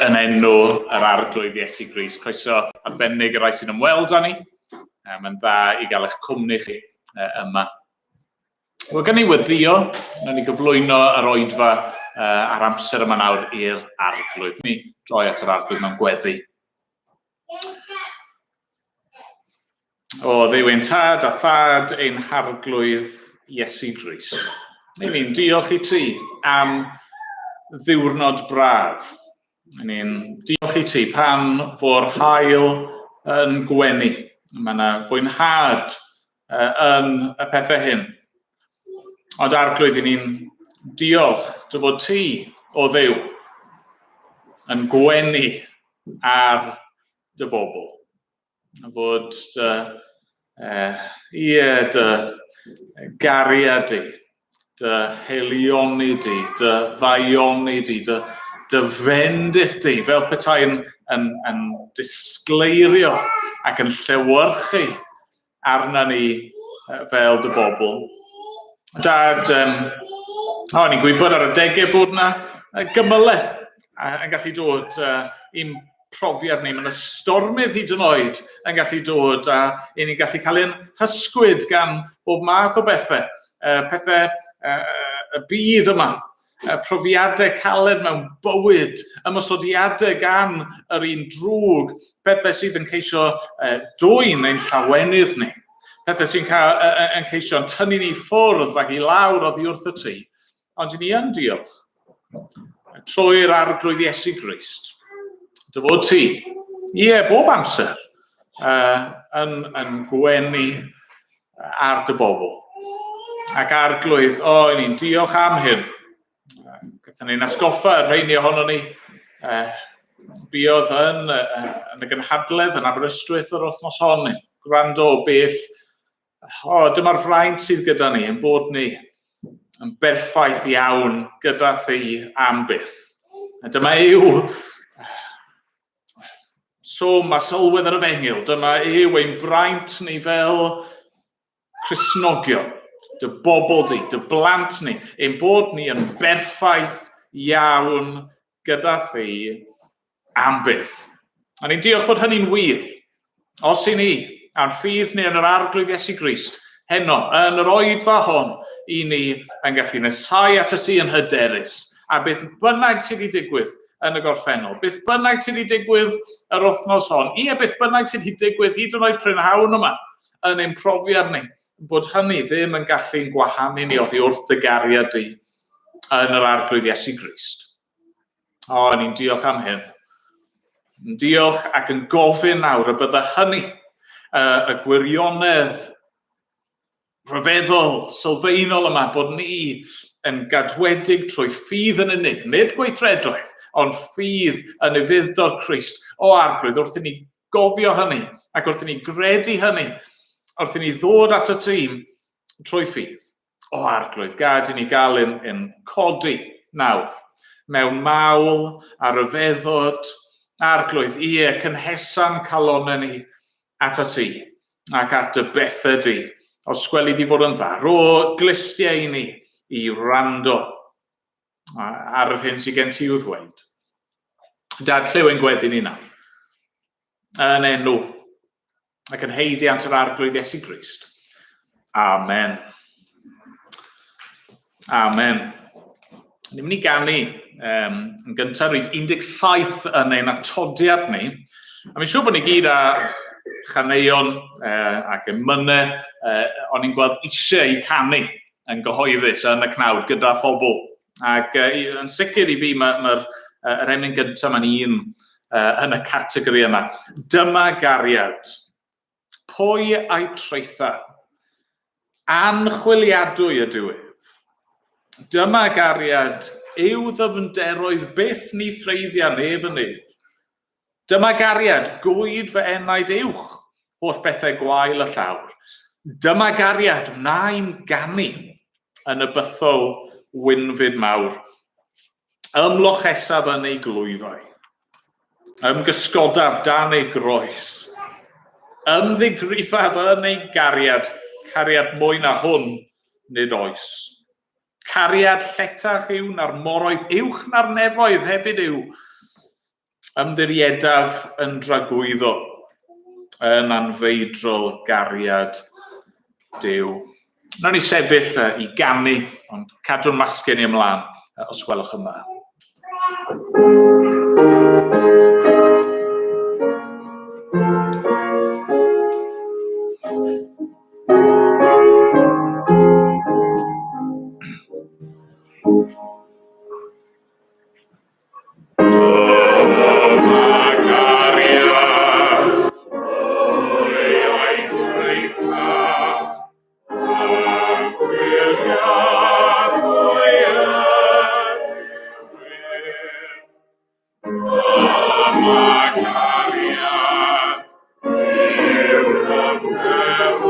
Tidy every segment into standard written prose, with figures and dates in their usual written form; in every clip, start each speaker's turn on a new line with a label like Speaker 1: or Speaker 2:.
Speaker 1: Yn enw yr Arglwydd Iesu Grist, croeso arbennig y rhai sy'n ymweld â ni. Mae'n dda i gael eich cwmni chi yma. Wel, gan i weddio, wnawn ni gyflwyno yr oedfa a'r amser yma nawr i'r Arglwydd. Ni droi at yr Arglwydd mewn gweddi. O Dduw ein Tad a Thad ein Harglwydd Iesu Grist. Ni'n ni'n diolch i ti am ddiwrnod braf. Ni'n diolch i ti pan fo'r haul yn gwenu. Mae yna fwynhad yn y pethau hyn. Ond Arglwydd, i ni'n diolch dy fod ti, o Dduw, yn gwenu ar dy bobl. Fod dy, ie, dy gariad di, dy haelioni di, dy ddaioni di, dy, dy fendith di, fel petai'n yn, yn disgleirio ac yn llewyrchu arna ni fel dy bobl. Dad, um, o, ni'n gwybod ar y degau fod yna gymylau yn gallu dod i'n profiad ni. Mae yna stormydd hyd yn oed yn gallu dod a i ni'n gallu cael ein hysgwyd gan bob math o bethau. Pethau y byd yma, profiadau caled mewn bywyd, ymosodiadau gan yr un drwg, pethau sydd yn ceisio dwyn ein llawenydd ni, pethau sy'n cael, yn ceisio tynnu ni ffwrdd ac i lawr oddi wrth y ti. Ond i ni yn diolch trwy'r Arglwydd Iesu Grist, dy fod ti, ie, bob amser, uh, yn, yn gwenu ar dy bobl. Ac Arglwydd, o, oh, ni'n diolch am hyn. Gathon ni'n atgoffa y rheini ohono ni. Uh, buodd yn, yn y gynhadledd yn Aberystwyth yr wythnos hon, gwrando o bell. O, oh, dyma'r fraint sydd gyda ni, yn bod ni yn berffaith iawn gyda thi am byth. A dyma yw So mae sylwedd yr efengyl, dyma yw ein braint ni fel Cristnogion, dy bobl di, dy blant ni, ein bod ni yn berffaith iawn gyda thi am byth. A ni'n diolch fod hynny'n wir. Os i ni, a'n ffydd ni yn yr Arglwydd Iesu Grist, heno, yn yr oedfa hon, i ni yn gallu nesau at y ti yn hyderus, a beth bynnag sydd wedi digwydd yn y gorffennol, beth bynnag sydd wedi digwydd yr wythnos hon, ie, beth bynnag sydd wedi digwydd hyd yn oed prynhawn yma yn ein profiad ni, bod hynny ddim yn gallu'n gwahanu ni oddi wrth dy gariad di yn yr Arglwydd Iesu Grist. O, ni'n diolch am hyn. Yn diolch ac yn gofyn nawr y bydda hynny, y gwirionedd rhyfeddol, sylfaenol yma, bod ni yn gadwedig trwy ffydd yn unig, nid gweithredoedd, ond ffydd yn ufudd-dod Crist. O Arglwydd, wrth i ni gofio hynny, ac wrth i ni gredu hynny, wrth i ni ddod at y tîm trwy ffydd. O Arglwydd, gad i ni gael ein, ein codi nawr mewn mawl a rhyfeddod. Arglwydd, ie, cynhesa'n calonnau ni at at ti ac at dy bethau di. Os gweli di fod yn dda, rho glustiau i ni i wrando ar yr hyn sydd gen ti i'w ddweud. Dad, clyw ein gweddi ni nawr. Yn enw ac yn haeddiant yr Arglwydd Iesu Grist. Amen. Amen. Ni'n mynd i ganu um, yn gyntaf rhif 17 yn ein atodiad ni. A mi'n siŵr bod ni gyd â chaneuon uh, ac emynau, uh, o'n i'n gweld eisiau eu canu yn gyhoeddus yn y cnawd gyda phobl. Ac uh, yn sicr i fi, mae'r ma, ma uh, yr emyn gyntaf mae'n un uh, yn y categori yna. Dyma gariad. Pwy a'i traetha? Anchwiliadwy ydyw ef. Dyma gariad yw ddyfnderoedd byth ni threiddia nef yn nef. Dyma gariad, gwyd fy enaid uwch holl bethau gwael y llawr. Dyma gariad, wna i'm ganu yn y bythol wynfyd mawr. Ymlochesaf yn ei glwyfau. Ymgysgodaf dan ei groes. Ymddigrifaf yn ei gariad, cariad mwy na hwn nid oes. Cariad lletach yw na'r moroedd, uwch na'r nefoedd hefyd yw. Ymddiriedaf yn dragwyddol, yn anfeidrol gariad Duw. Nawn ni sefyll i ganu, ond cadw'n masgau ni ymlaen, os gwelwch yn dda. Dyma gariad, pwy a'i traetha, anchwiliadwy ydyw ef. Dyma gariad, yw dymheroedd,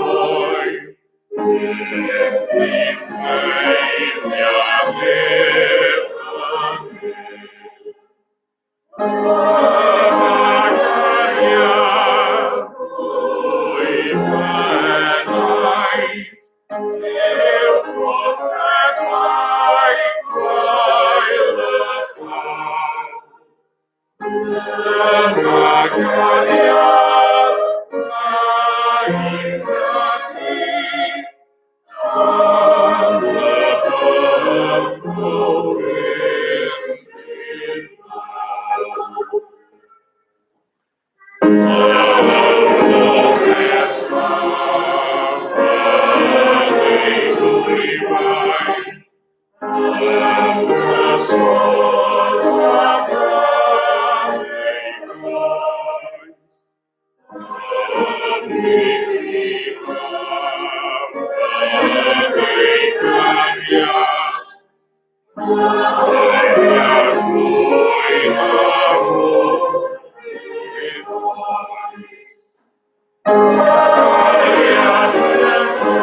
Speaker 1: Dyma gariad a'i ganu am y byddwr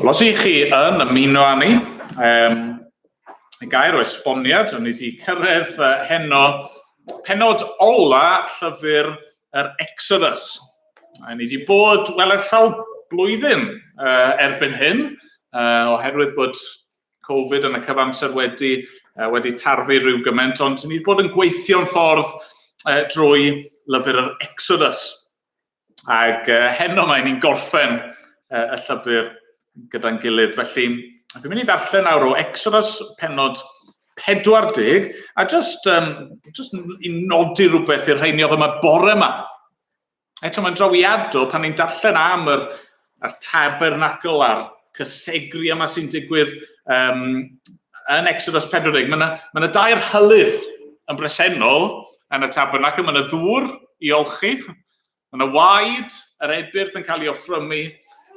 Speaker 1: Wel, os ych chi yn ymuno â ni, um, y gair o esboniad, o'n i wedi cyrraedd heno penod ola llyfr yr Exodus. A ni wedi bod, wel, ers sawl blwyddyn uh, erbyn hyn, uh, oherwydd bod Covid yn y cyfamser wedi, uh, wedi tarfu rhyw gymaint, ond ni wedi bod yn gweithio'n ffordd uh, drwy lyfr yr Exodus. Ac uh, heno mae ni'n gorffen uh, y llyfr gyda'n gilydd. Felly, fi'n mynd i ddarllen nawr o Exodus penod 40, a just, um, just i nodi rhywbeth i'r rheini oedd yma bore yma. Eto mae'n drawiadol pan ni'n darllen am yr, yr tabernacl a'r cysegru yma sy'n digwydd um, yn Exodus 40. Mae yna, mae yna dair hylif yn bresennol yn y tabernacl. Mae yna ddŵr i olchi, mae yna waed, yr ebyrth yn cael ei offrymu,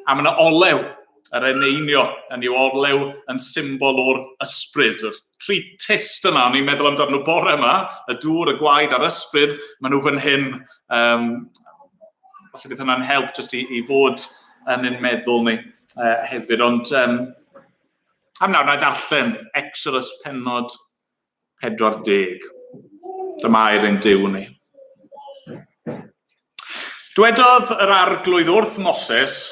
Speaker 1: a mae yna olew, yr eneinio, yn yw olew yn symbol o'r ysbryd, yr tri tyst yna, o'n i'n meddwl amdano nhw bore yma, y dŵr, y gwaed a'r ysbryd, maen nhw fan hyn. Um, falle bydd hynna'n help jyst i, i fod yn ein meddwl ni uh, hefyd. Ond um, am nawr, na i ddarllen Exodus penod 40. Dyma air ein Duw ni. Dwedodd yr arglwydd wrth Moses,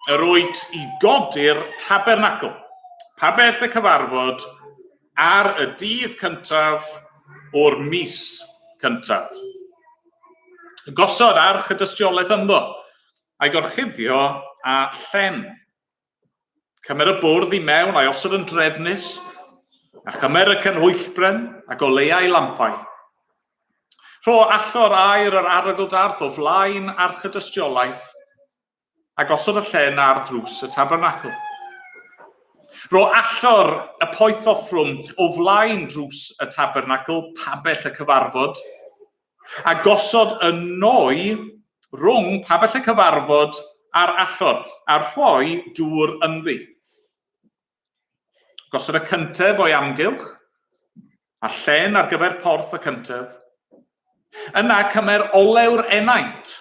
Speaker 1: yr wyt i godi'r tabernacl, pabell y cyfarfod, ar y dydd cyntaf o'r mis cyntaf. Gosod arch y dystiolaeth ynddo, a'i gorchuddio â llen. Cymer y bwrdd i mewn a'i osod yn drefnus, a chymer y canhwyllbren a goleuau lampau. Rho allor aer yr arogl darth o flaen arch y dystiolaeth, a gosod y llen ar ddrws y tabernacl. Rho allor y poeth offrwm o flaen drws y tabernacl, pabell y cyfarfod, a gosod y noi rhwng pabell y cyfarfod a'r allor, a rhoi dŵr ynddi. Gosod y cyntedd o'i amgylch, a llen ar gyfer porth y cyntedd. Yna cymer olew'r enaint,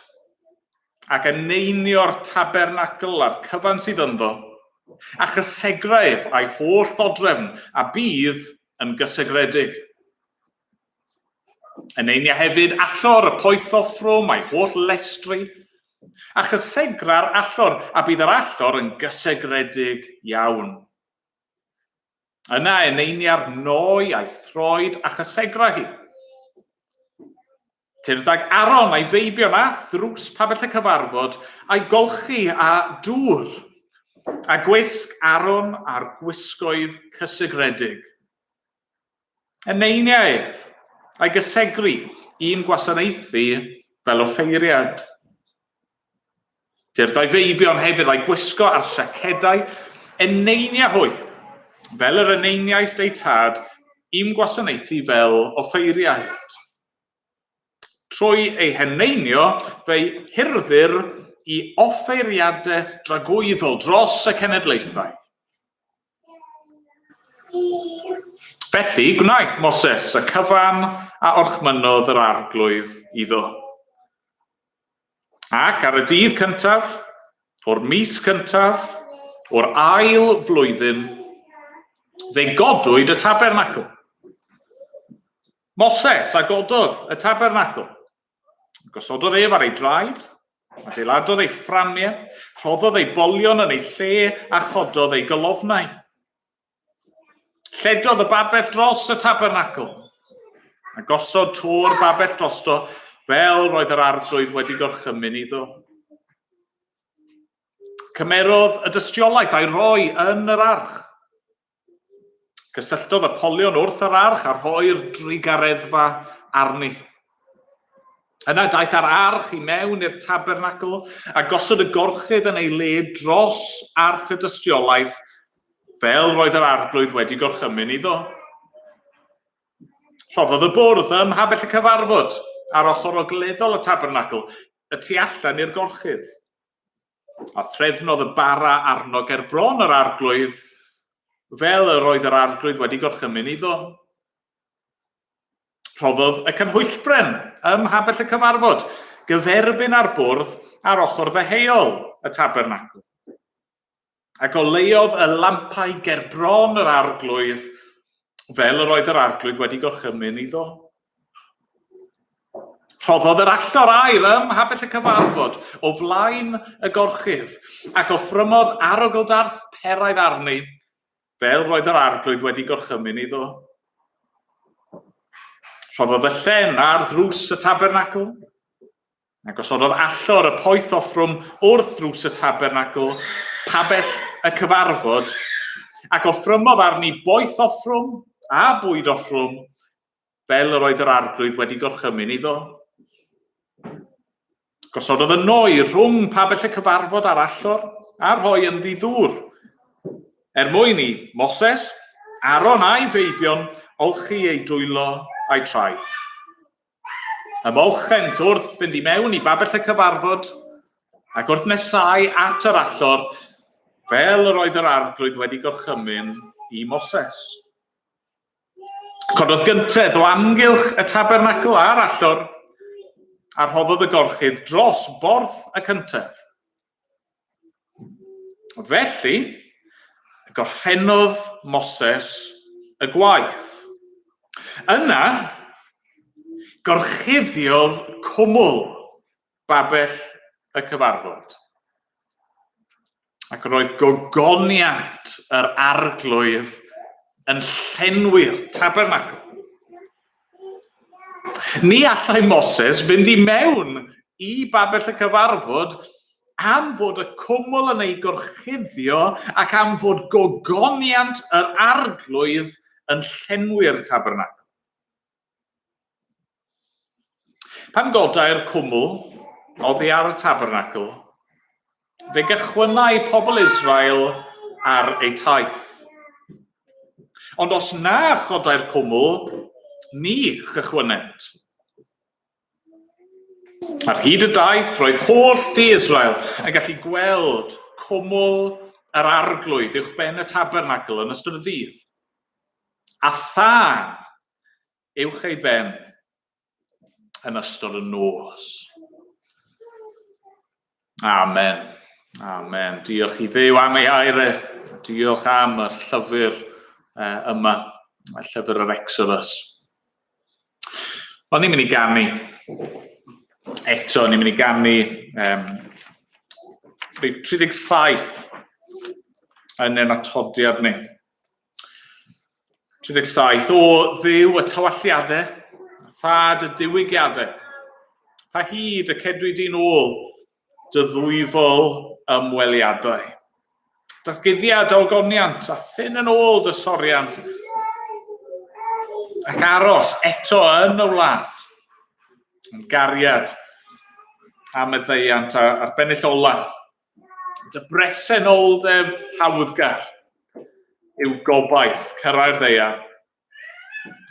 Speaker 1: ac eneinio'r tabernacl a'r cyfan sydd ynddo, a chysegra ef a'i holl ddodrefn, a bydd yn gysegredig. Eneinia hefyd allor y poethoffrwm a'i holl lestri, a chysegra'r allor, a bydd yr allor yn gysegredig iawn. Yna eneinia'r noi a'i throed a chysegra hi. Tyrd ag Aaron a'i feibion at ddrws pabell y cyfarfod a'i golchi â dŵr, a gwisg Aaron â'r gwisgoedd cysegredig. Eneinia ef, a'i gysegru i'm gwasanaethu fel offeiriad. Tyrd a'i feibion hefyd a'i gwisgo ar siacedau, eneinia hwy, fel yr eneiniaist eu tad, i'm gwasanaethu fel offeiriaid. Trwy ei heneinio, fe'i hurddir i offeiriadaeth dragwyddol dros y cenedlaethau. Felly gwnaeth Moses y cyfan a orchmynnodd yr Arglwydd iddo. Ac ar y dydd cyntaf, o'r mis cyntaf, o'r ail flwyddyn, fe godwyd y tabernacl. Moses a gododd y tabernacl. Gosododd ef ar ei draed, adeiladodd ei fframiau, rhoddodd ei bolion yn ei lle a chododd ei golofnau. Lledodd y babell dros y tabernacl, a gosod to'r babell drosto, fel roedd yr arglwydd wedi gorchymyn iddo. Cymerodd y dystiolaeth a'i roi yn yr arch. Cysylltodd y polion wrth yr arch a rhoi'r drugareddfa arni. Yna daeth â'r arch i mewn i'r tabernacl a gosod y gorchudd yn ei le dros arch y dystiolaeth, fel roedd yr arglwydd wedi gorchymyn iddo. Rhoddodd y bwrdd ym mhabell y cyfarfod ar ochr ogleddol y tabernacl, y tu allan i'r gorchudd. A threfnodd y bara arno ger bron yr arglwydd, fel yr oedd yr arglwydd wedi gorchymyn iddo. Rhoddodd y canhwyllbren ym mhabell y cyfarfod gyferbyn â'r bwrdd ar ochr ddeheuol y tabernacl. A goleuodd y lampau ger bron yr arglwydd, fel yr oedd yr arglwydd wedi gorchymyn iddo. Rhoddodd yr allor aur ym mhabell y cyfarfod o flaen y gorchudd, ac offrymodd arogldarth peraidd arni, fel roedd yr arglwydd wedi gorchymyn iddo. Rhoddodd y llen ar ddrws y tabernacl, a gosododd allor y poeth offrwm wrth ddrws y tabernacl, pabell y cyfarfod, ac offrymodd arni boeth offrwm a bwyd offrwm, fel yr oedd yr arglwydd wedi gorchymyn iddo. Gosododd y noi rhwng pabell y cyfarfod a'r allor, a rhoi ynddi ddŵr, er mwyn i Moses, Aaron a'i feibion olchi eu dwylo a'u traed. Ymolchent wrth fynd i mewn i babell y cyfarfod, ac wrth nesau at yr allor, fel yr oedd yr arglwydd wedi gorchymyn i Moses. Cododd gyntedd o amgylch y tabernacl a'r allor, a rhoddodd y gorchudd dros borth y cyntedd. Felly, gorffennodd Moses y gwaith. Yna, gorchuddiodd cwmwl babell y cyfarfod. Ac roedd gogoniant yr arglwydd yn llenwi'r tabernacl. Ni allai Moses fynd i mewn i babell y cyfarfod am fod y cwmwl yn ei gorchuddio ac am fod gogoniant yr arglwydd yn llenwi'r tabernacl. Pan godai'r cwmwl oddi ar y tabernacl, fe gychwynnai pobl Israel ar eu taith. Ond os na chodai'r cwmwl, ni chychwynnent. Ar hyd y daith, roedd holl du Israel yn gallu gweld cwmwl yr arglwydd uwch ben y tabernacl yn ystod y dydd, a thân uwch ei ben yn ystod y nos. Amen. Amen. Diolch i Dduw am ei air e. Diolch am y llyfr yma, y llyfr yr Exodus. Wel, ni'n mynd i ganu. Eto, ni'n mynd i ganu rhif 37 yn ein atodiad ni. 37. O Dduw y tywalliadau, thad y diwygiadau, pa hyd y cedwi di'n ôl dy ddwyfol ymweliadau. Datguddiad o ogoniant a ffyn yn ôl dy soriant ac aros eto yn y wlad yn gariad a meddeiant a'r bennill ola. Dy bresenoldeb hawddgar yw gobaith cyrraedd ddaear.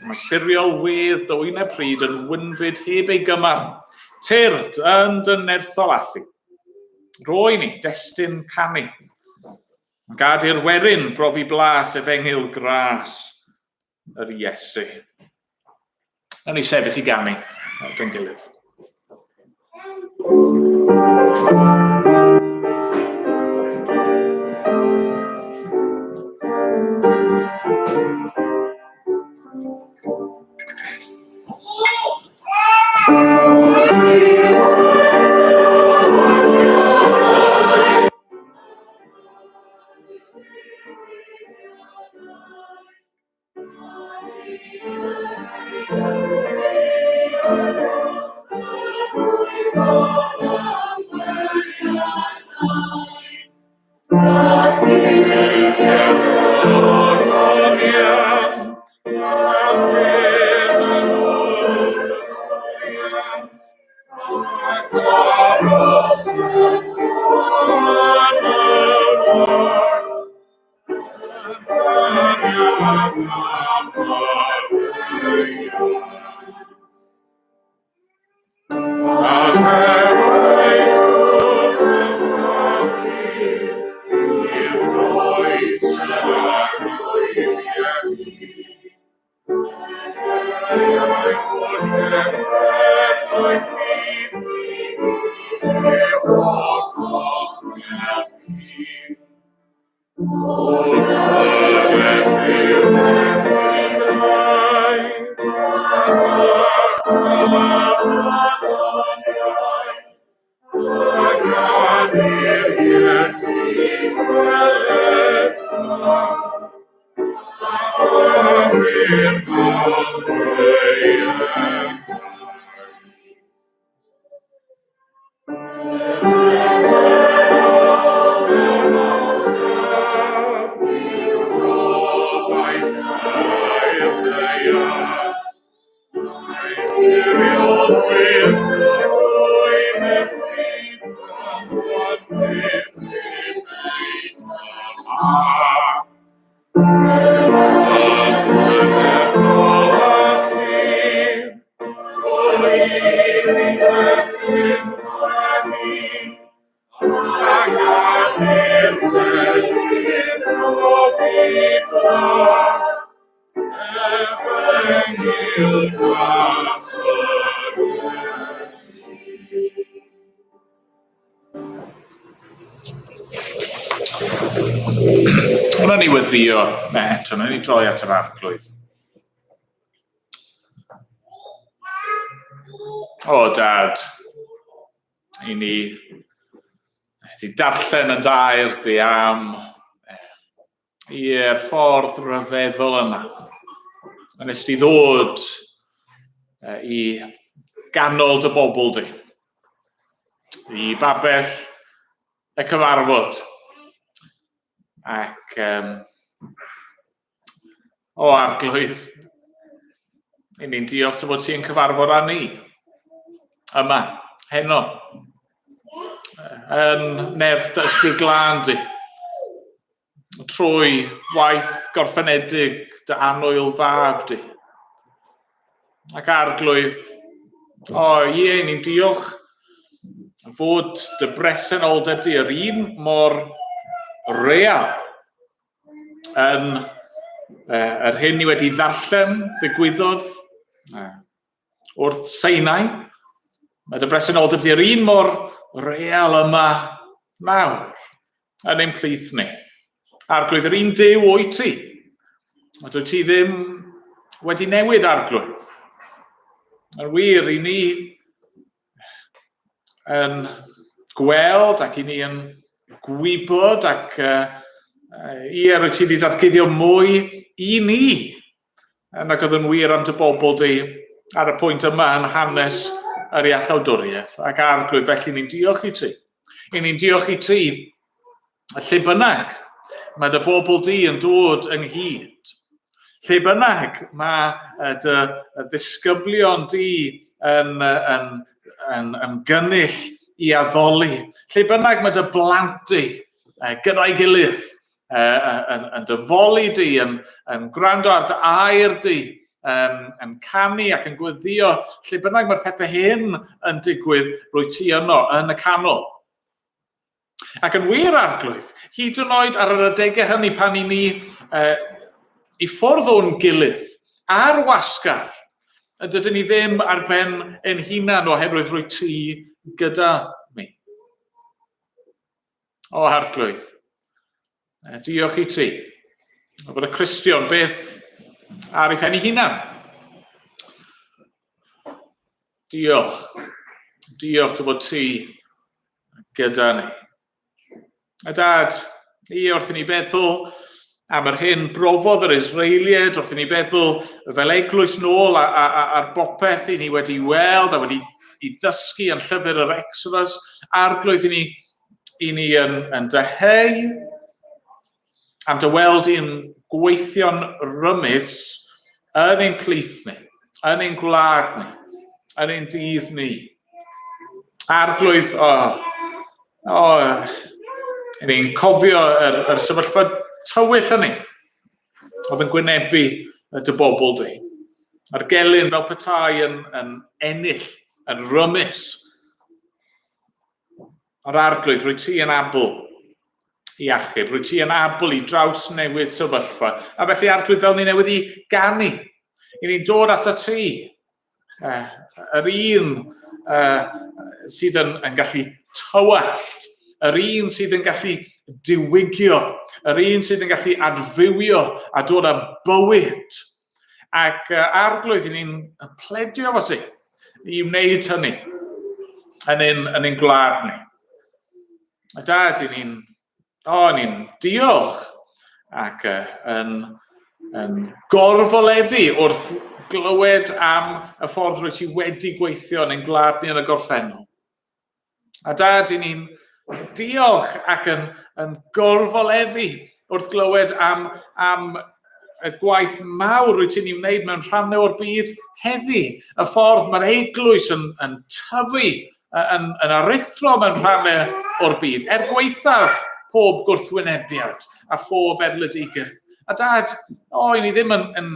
Speaker 1: Mae siriol wedd dy wyneb pryd yn wynfyd heb ei gymar. Tyrd yn dy nerthol allu. Roi ni destun canu. Gad i'r werin brofi blas efengyl gras yr Iesu. Nawn ni sefyll i ganu at ein gilydd. Wna ni weddio eto, wna ni droi at yr arglwydd. O, dad, i ni wedi darllen yn dair di am i'r ffordd rhyfeddol yna. A nes di ddod i ganol dy bobl di, i babell y cyfarfod. Ac, o arglwydd, i ni'n diolch dy fod ti'n cyfarfod â ni yma, heno, yn nerth dy ysbryd glân di, trwy waith gorffenedig dy annwyl fab di. Ac arglwydd, o ie, ni'n diolch fod dy bresenoldeb di yr un mor real yn yr hyn ni wedi ddarllen ddigwyddodd wrth Seinai. Mae dy bresenoldeb di'r un mor real yma nawr yn ein plith ni. Arglwydd, yr un Duw wyt ti. A dwyt ti ddim wedi newid, Arglwydd. Yn wir, i ni yn gweld ac i ni yn gwybod ac ie, rwyt ti wedi datguddio mwy i ni nag oedd yn wir am dy bobl di ar y pwynt yma yn hanes yr iachawdwriaeth. Ac Arglwydd, felly ni'n diolch i ti. I ni'n diolch i ti lle bynnag mae dy bobl di yn dod ynghyd. Lle bynnag mae dy ddisgyblion di yn, yn, yn, yn gynnull i addoli. Lle bynnag mae dy blant di gyda'i gilydd yn, yn dy foli di, yn, yn gwrando ar dy air di, yn canu ac yn gweddio. Lle bynnag mae'r pethau hyn yn digwydd, rwy ti yno yn y canol. Ac yn wir, Arglwydd, hyd yn oed ar yr adegau hynny pan i ni i ffwrdd o'n gilydd, ar wasgar, dydyn ni ddim ar ben ein hunan oherwydd rwy ti gyda mi. O, Arglwydd, diolch i ti. O bod y Cristion beth ar ei pen ei hunan. Diolch. Diolch dy fod ti gyda ni. A Dad, i wrth i ni feddwl am yr hyn brofodd yr Israeliaid, wrth i ni feddwl fel eglwys nôl ar bopeth i ni wedi weld a wedi i ddysgu yn llyfr yr Exodus, Arglwydd i ni, i ni yn, yn dyheu am dy weld i'n gweithio'n rymus yn ein plith ni, yn ein gwlad ni, yn ein dydd ni. Arglwydd, o, o, oh, ni'n cofio yr, yr sefyllfa tywyll hynny oedd yn gwynebu dy bobl di. A'r gelyn fel petai yn, yn ennill, yn rymus. A'r Arglwydd, rwy ti yn abl i achub, rwy ti yn abl i draws newid sefyllfa. A felly, Arglwydd, fel ni newydd i ganu, i ni'n dod ato ti, yr un sydd yn, yn gallu tywallt, yr un sydd yn gallu diwygio, yr un sydd yn gallu adfywio a dod â bywyd. Ac Arglwydd, i ni'n pledio fo ti i wneud hynny yn ein, yn ein gwlad ni. A Dad, i ni'n O, ni'n diolch ac yn, yn gorfoleddu wrth glywed am y ffordd rwy ti wedi gweithio yn ein gwlad ni yn y gorffennol. A Dad, i ni'n diolch ac yn, yn gorfoleddu wrth glywed am, am y gwaith mawr rwy ti'n ei wneud mewn rhannau o'r byd heddi. Y ffordd mae'r eglwys yn, yn tyfu yn, yn aruthrol mewn rhannau o'r byd, er gwaethaf pob gwrthwynebiad a phob erledigaeth. A Dad, o, i ni ddim yn, yn,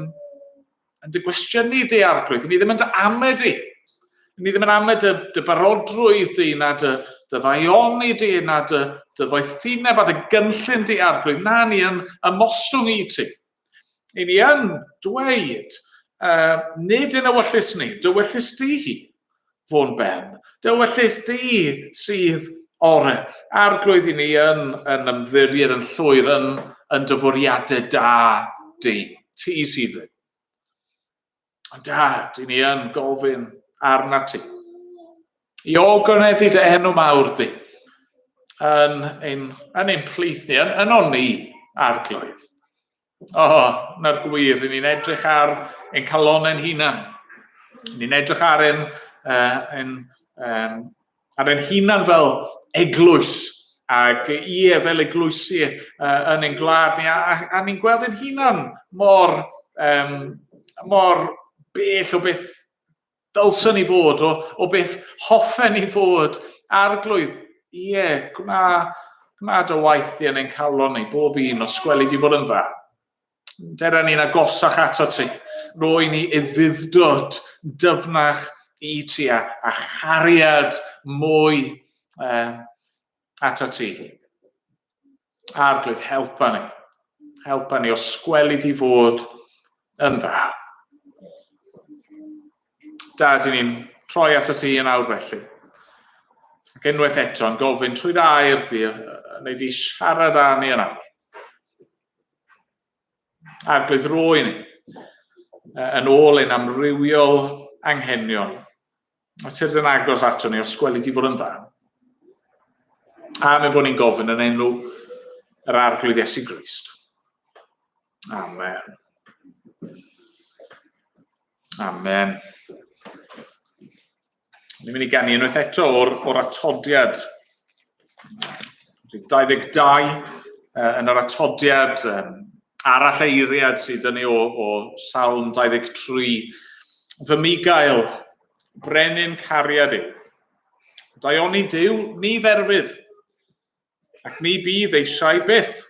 Speaker 1: yn dy gwestiynu di, Arglwydd, i ni ddim yn dy ame di. I ni ddim yn ame dy, dy barodrwydd di, na dy, dy ddaioni di, na dy, dy ddoethineb a dy gynllun di, Arglwydd. Na, ni yn ymostwng i ti. I ni yn dweud, nid yn ewyllys ni, dywyllys di hi, fo'n ben. Dywyllys di sydd ore. Arglwydd i ni yn, yn ymddiried yn llwyr yn, yn dy fwriadau da di. Ti sydd. Ond Dad, i ni yn gofyn arna ti. I ogoneddu dy enw mawr di yn ein, yn ein plith ni, yn, yn o'n ni, Arglwydd. O, oh, na'r gwir, i ni'n edrych ar ein calonau'n hunan. Ni'n edrych ar ein, uh, ein, um, ar ein hunan fel eglwys, ac ie, fel eglwysi uh, yn ein gwlad ni, a, a, a ni'n gweld ein hunan mor, um, mor bell o beth dylsen ni fod, o, o beth hoffen ni fod. Arglwydd, ie, gwna, gwna dy waith di yn ein calon ni, bob un, os gweli di fod yn dda. Dera ni'n agosach ato ti. Roi ni ufudd-dod dyfnach i ti a, a chariad mwy ato ti. Arglwydd, helpa ni. Helpa ni os gweli di fod yn dda. Dad, i ni'n troi at y ti yn awr felly. Ac unwaith eto, yn gofyn trwy'r air di, neu di siarad â ni yn awr. Arglwydd, roi ni yn ôl ein amrywiol anghenion. A tyrd yn agos ato ni, os gweli di fod yn dda. A mae'n bod ni'n gofyn yn enw yr Arglwydd Iesu Grist. Amen. Amen. Ni'n mynd i ganu unwaith eto o'r, or atodiad. 22 yn yr atodiad um, arall eiriad sydd yn ni o, o Salm 23. Fy migael, brenin cariad yw. Daioni Duw, ni dderfydd. Ac ni bydd eisiau byth,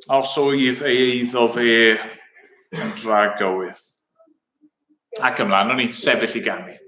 Speaker 1: os oedd ei eiddo fe yn dragywydd. Ac ymlaen, o'n i sefyll i ganu.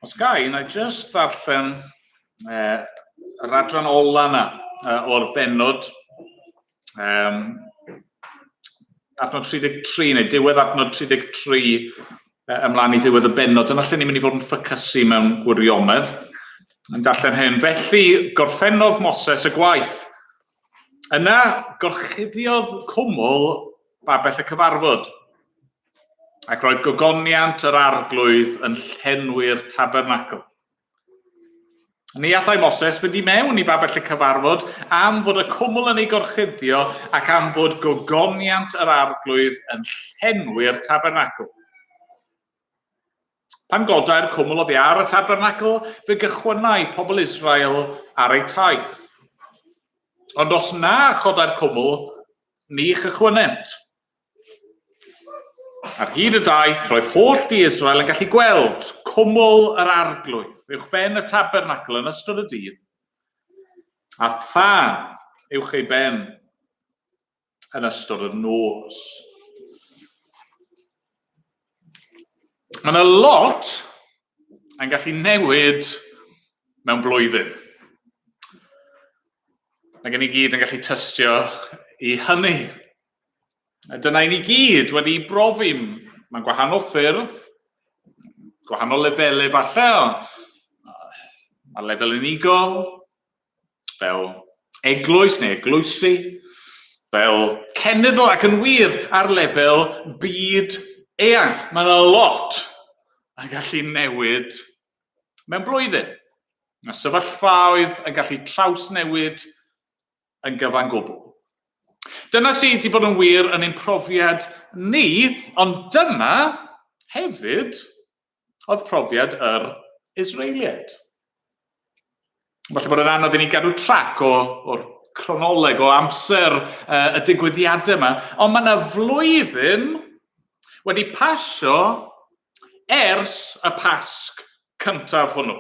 Speaker 1: Os ga i, na i jyst ddarllen eh, yr adran ola yna eh, o'r bennod. Um, adnod 33, neu diwedd adnod 33 eh, ymlaen i ddiwedd y bennod. Dyna lle ni'n mynd i fod yn ffocysu mewn gwirionedd. Yn darllen hyn. Felly, gorffennodd Moses y gwaith. Yna, gorchuddiodd cwmwl babell y cyfarfod. Ac roedd gogoniant yr arglwydd yn llenwi'r tabernacl. Ni allai Moses fynd i mewn i babell y cyfarfod am fod y cwmwl yn ei gorchuddio ac am fod gogoniant yr arglwydd yn llenwi'r tabernacl. Pan godai'r cwmwl oddi ar y tabernacl, fe gychwynnai pobl Israel ar eu taith. Ond os na chodai'r cwmwl, ni chychwynnent. Ar hyd y daith, roedd holl di Israel yn gallu gweld cwmwl yr arglwydd uwch ben y tabernacl yn ystod y dydd, a thân uwch ei ben yn ystod y nos. Mae yna lot yn gallu newid mewn blwyddyn. Mae gen i gyd yn gallu tystio i hynny. A dyna i ni gyd wedi brofi. Mae'n gwahanol ffyrdd, gwahanol lefelau falle. Mae lefel unigol, fel eglwys neu eglwysi, fel cenedl ac yn wir ar lefel byd eang. Mae yna lot yn gallu newid mewn blwyddyn. Mae sefyllfaoedd yn gallu trawsnewid yn gyfan gwbl. Dyna sydd wedi bod yn wir yn ein profiad ni, ond dyma hefyd oedd profiad yr Israeliaid. Falle bod yn anodd i ni gadw trac o, o'r cronoleg o amser uh, y digwyddiadau yma, ond mae yna flwyddyn wedi pasio ers y Pasg cyntaf hwnnw.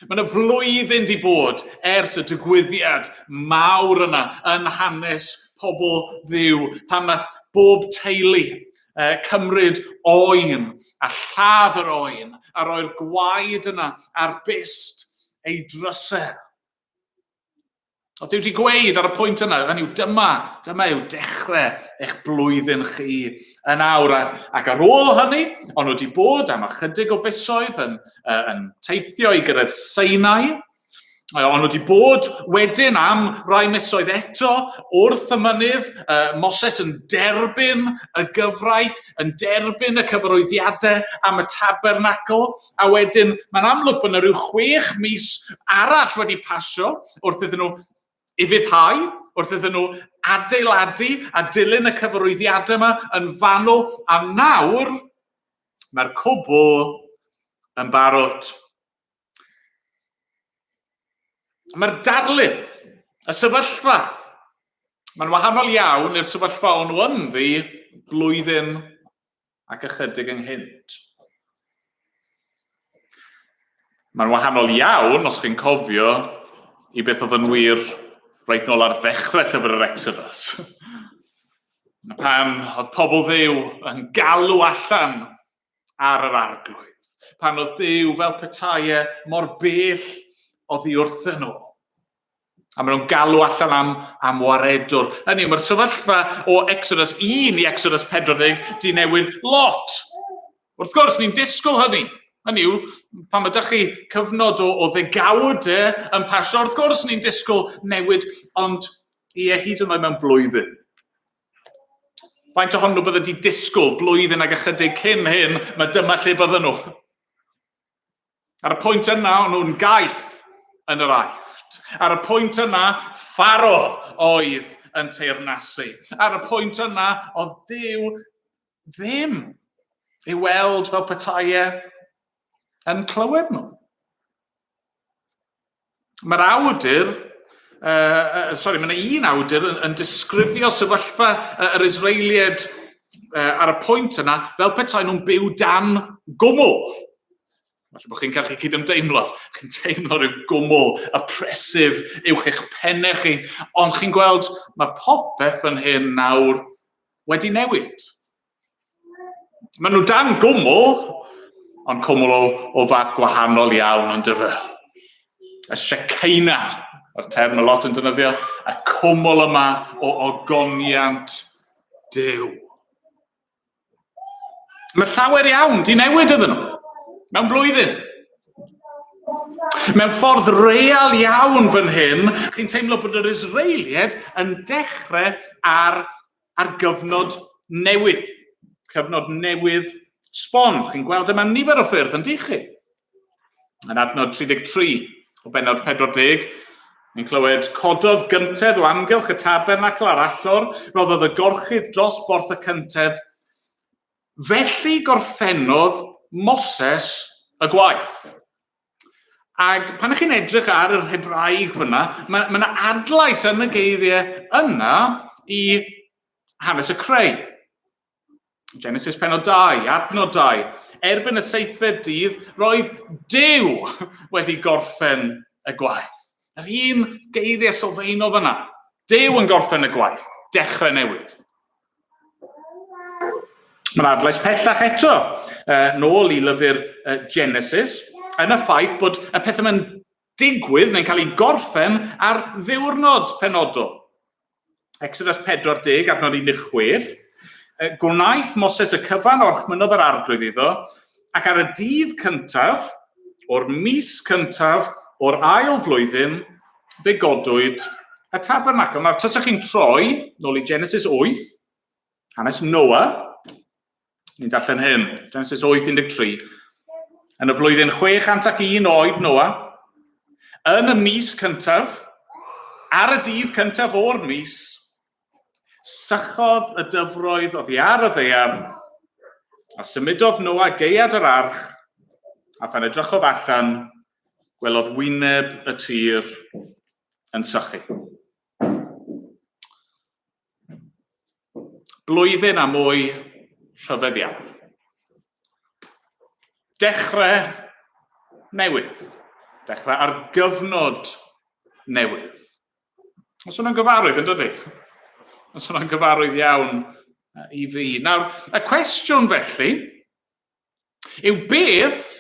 Speaker 1: Mae yna flwyddyn di bod ers y digwyddiad mawr yna yn hanes pobl ddiw, pan nath bob teulu uh, cymryd oen a lladd yr oen a roi'r gwaed yna ar byst ei drysau. O Duw wedi gweud ar y pwynt yna, hynny yw, dyma, dyma yw dechrau eich blwyddyn chi yn awr. Ac ar ôl hynny, ond nhw wedi bod am ychydig o fisoedd yn, yn teithio i gyrraedd Sinai, Ond nhw wedi bod wedyn am rai misoedd eto wrth y mynydd, Moses yn derbyn y gyfraith, yn derbyn y cyfarwyddiadau am y tabernacl, a wedyn mae'n amlwg bod yna rhyw chwech mis arall wedi pasio wrth iddyn nhw ufuddhau, wrth iddyn nhw adeiladu a dilyn y cyfarwyddiadau yma yn fanwl, a nawr mae'r cwbl yn barod. Mae'r darlun, y sefyllfa, mae'n wahanol iawn i'r sefyllfa o'n nhw ynddi blwyddyn ac ychydig ynghynt. Mae'n wahanol iawn, os chi'n cofio, i beth oedd yn wir reit nôl ar ddechrau llyfr yr Exodus. Pan oedd pobl ddew yn galw allan ar yr arglwydd, pan oedd Duw fel petai e mor bell oddi wrthyn nhw. A maen nhw'n galw allan am, am waredwr. Hynny yw, mae'r sefyllfa o Exodus 1 i Exodus 40 di newid lot. Wrth gwrs, ni'n disgwyl hynny. Hynny yw, pan ydych chi cyfnod o, o ddegawdau yn pasio, wrth gwrs ni'n disgwyl newid, ond ie, hyd yn oed mewn blwyddyn. Faint ohonyn nhw bydde di disgwyl blwyddyn ag ychydig cyn hyn, mae dyma lle bydden nhw. Ar y pwynt yna, o'n nhw'n gaeth yn yr Aifft. Ar y pwynt yna, Pharo oedd yn teyrnasu. Ar y pwynt yna, oedd Duw ddim i weld fel petai e yn clywed nhw. Mae'r awdur, uh, sorry, mae yna un awdur yn, yn disgrifio sefyllfa yr Israeliaid uh, ar y pwynt yna fel petai nhw'n byw dan gwmwl. Falle bod chi'n cael chi cydymdeimlo. Chi'n teimlo rhyw gwmwl oppressive uwch eich pennau chi. Ond chi'n gweld, mae popeth fan hyn nawr wedi newid. Maen nhw dan gwmwl, ond cwmwl o, o fath gwahanol iawn yn dyfa. Y Shekinah, mae'r term y lot yn defnyddio, y cwmwl yma o ogoniant Duw. Mae llawer iawn di newid iddyn nhw, mewn blwyddyn. Mewn ffordd real iawn fan hyn, chi'n teimlo bod yr Israeliaid yn dechrau ar ar gyfnod newydd. Cyfnod newydd sbon. Chi'n gweld yma nifer o ffyrdd, yn chi? Yn adnod 33 o benod 40, ni'n clywed cododd gyntedd o amgylch y tabernacl a'r allor, roddodd y gorchudd dros borth y cyntedd. Felly gorffennodd Moses y gwaith. Ac pan ych chi'n edrych ar yr Hebraeg fyna, mae yna ma adlais yn y geiriau yna i Hanes y creu. Genesis penod 2, adnod 2. Erbyn y seithfed dydd, roedd Duw wedi gorffen y gwaith. Yr un geiriau sylfaenol fyna. Duw yn gorffen y gwaith, dechrau newydd. Mae'n adlais pellach eto, nôl i lyfr Genesis, yn y ffaith bod y pethau yma'n digwydd neu'n cael ei gorffen ar ddiwrnod penodol. Exodus 40, adnod 16, gwnaeth Moses y cyfan orchmynodd yr arglwydd iddo, ac ar y dydd cyntaf, o'r mis cyntaf, o'r ail flwyddyn, fe godwyd y tabernacl. Nawr, tasach chi'n troi nôl i Genesis 8, hanes Noah, ni'n darllen hyn, Genesis 8, 13. Yn y flwyddyn 601 oed Noah, yn y mis cyntaf, ar y dydd cyntaf o'r mis, sychodd y dyfroedd oddi ar y ddaear, a symudodd Noah gaead yr arch, a phan edrychodd allan, gwelodd wyneb y tir yn sychu. Blwyddyn a mwy rhyfedd iawn. Dechrau newydd. Dechrau ar gyfnod newydd. Mae'n swnio'n gyfarwydd, yn dydy? Mae'n swnio'n gyfarwydd iawn i fi. Nawr, y cwestiwn felly yw beth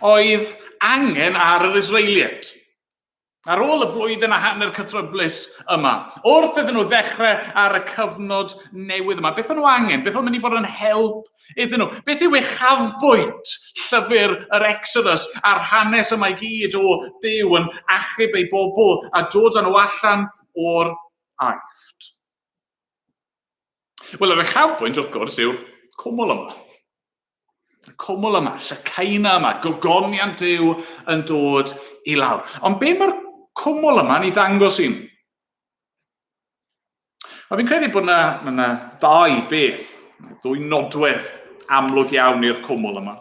Speaker 1: oedd angen ar yr Israeliaid? Ar ôl y flwyddyn a hanner cythryblus yma, wrth iddyn nhw ddechrau ar y cyfnod newydd yma, beth o'n nhw angen? Beth o'n mynd i fod yn help iddyn nhw? Beth yw uchafbwynt llyfr yr Exodus a'r hanes yma i gyd o Dduw yn achub ei bobl a dod â nhw allan o'r Aifft? Wel, yr uchafbwynt, wrth gwrs, yw'r cwmwl yma. Y cwmwl yma, Shekinah yma, gogoniant Duw yn dod i lawr. Ond be mae'r cwmwl yma'n ei ddangos i ni? A fi'n credu bod yna, mae yna ddau beth, ddwy nodwedd amlwg iawn i'r cwmwl yma.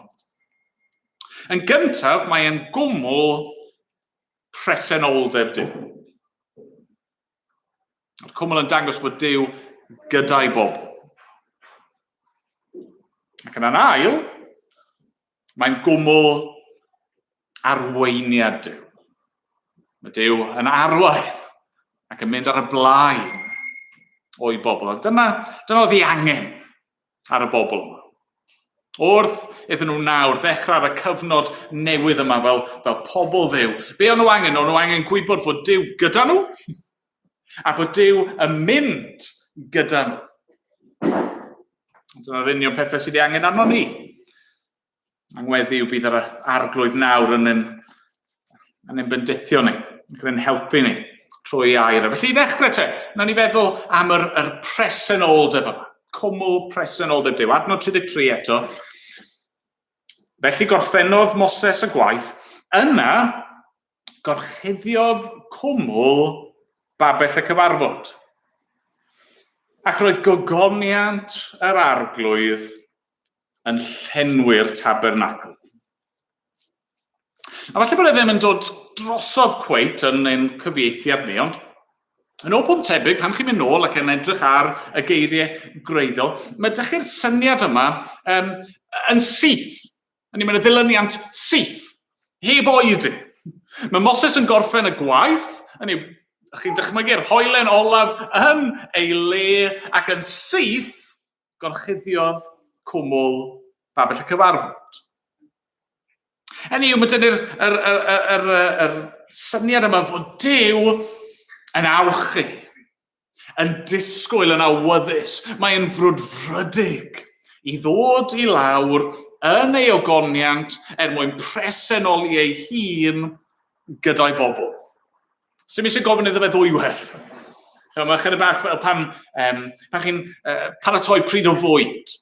Speaker 1: Yn gyntaf, mae'n gwmwl presenoldeb Duw. Mae'r cwmwl yn dangos bod Duw gyda'i bobl. Ac yn ail, mae'n gwmwl arweiniad Duw. Mae Duw yn arwain ac yn mynd ar y blaen o'i bobl. Dyna, dyna oedd ei angen ar y bobl yma. Wrth iddyn nhw nawr ddechrau ar y cyfnod newydd yma fel, fel pobl Dduw, be o'n nhw angen? O'n nhw angen gwybod fod Duw gyda nhw a bod Duw yn mynd gyda nhw. Dyna'r union pethau sydd ei angen arno ni. Angweddi yw bydd yr arglwydd nawr yn ein, yn ein bendithio ni, ac yn ein helpu ni trwy ei air. Felly i ddechrau te, na ni feddwl am yr, yr presenoldeb yma. Cwmwl presenoldeb Duw. Adnod 33 eto. Felly gorffennodd Moses y gwaith. Yna, gorchuddiodd cwmwl babell y cyfarfod. Ac roedd gogoniant yr arglwydd yn llenwi'r tabernacl. A falle bod e ddim yn dod drosodd cweit yn ein cyfieithiad ni, ond yn ôl pob tebyg, pan chi'n mynd nôl ac yn edrych ar y geiriau gwreiddiol, mae dych chi'r syniad yma um, yn syth. Hynny, mae'n ddilyniant syth, heb oedi. Mae Moses yn gorffen y gwaith, hynny, chi'n dychmygu'r hoelen olaf yn ei le ac yn syth gorchuddiodd cwmwl babell y cyfarfod. Hynny yw, mae dyna'r yr, yr, yr, yr, yr syniad yma fod Duw yn awchu, yn disgwyl yn awyddus, mae'n frwdfrydig i ddod i lawr yn ei ogoniant er mwyn presenoli ei hun gyda'i bobl. Sdim eisiau gofyn iddo fe ddwywaith. Mae chydig bach fel pan, um, pan chi'n uh, paratoi pryd o fwyd.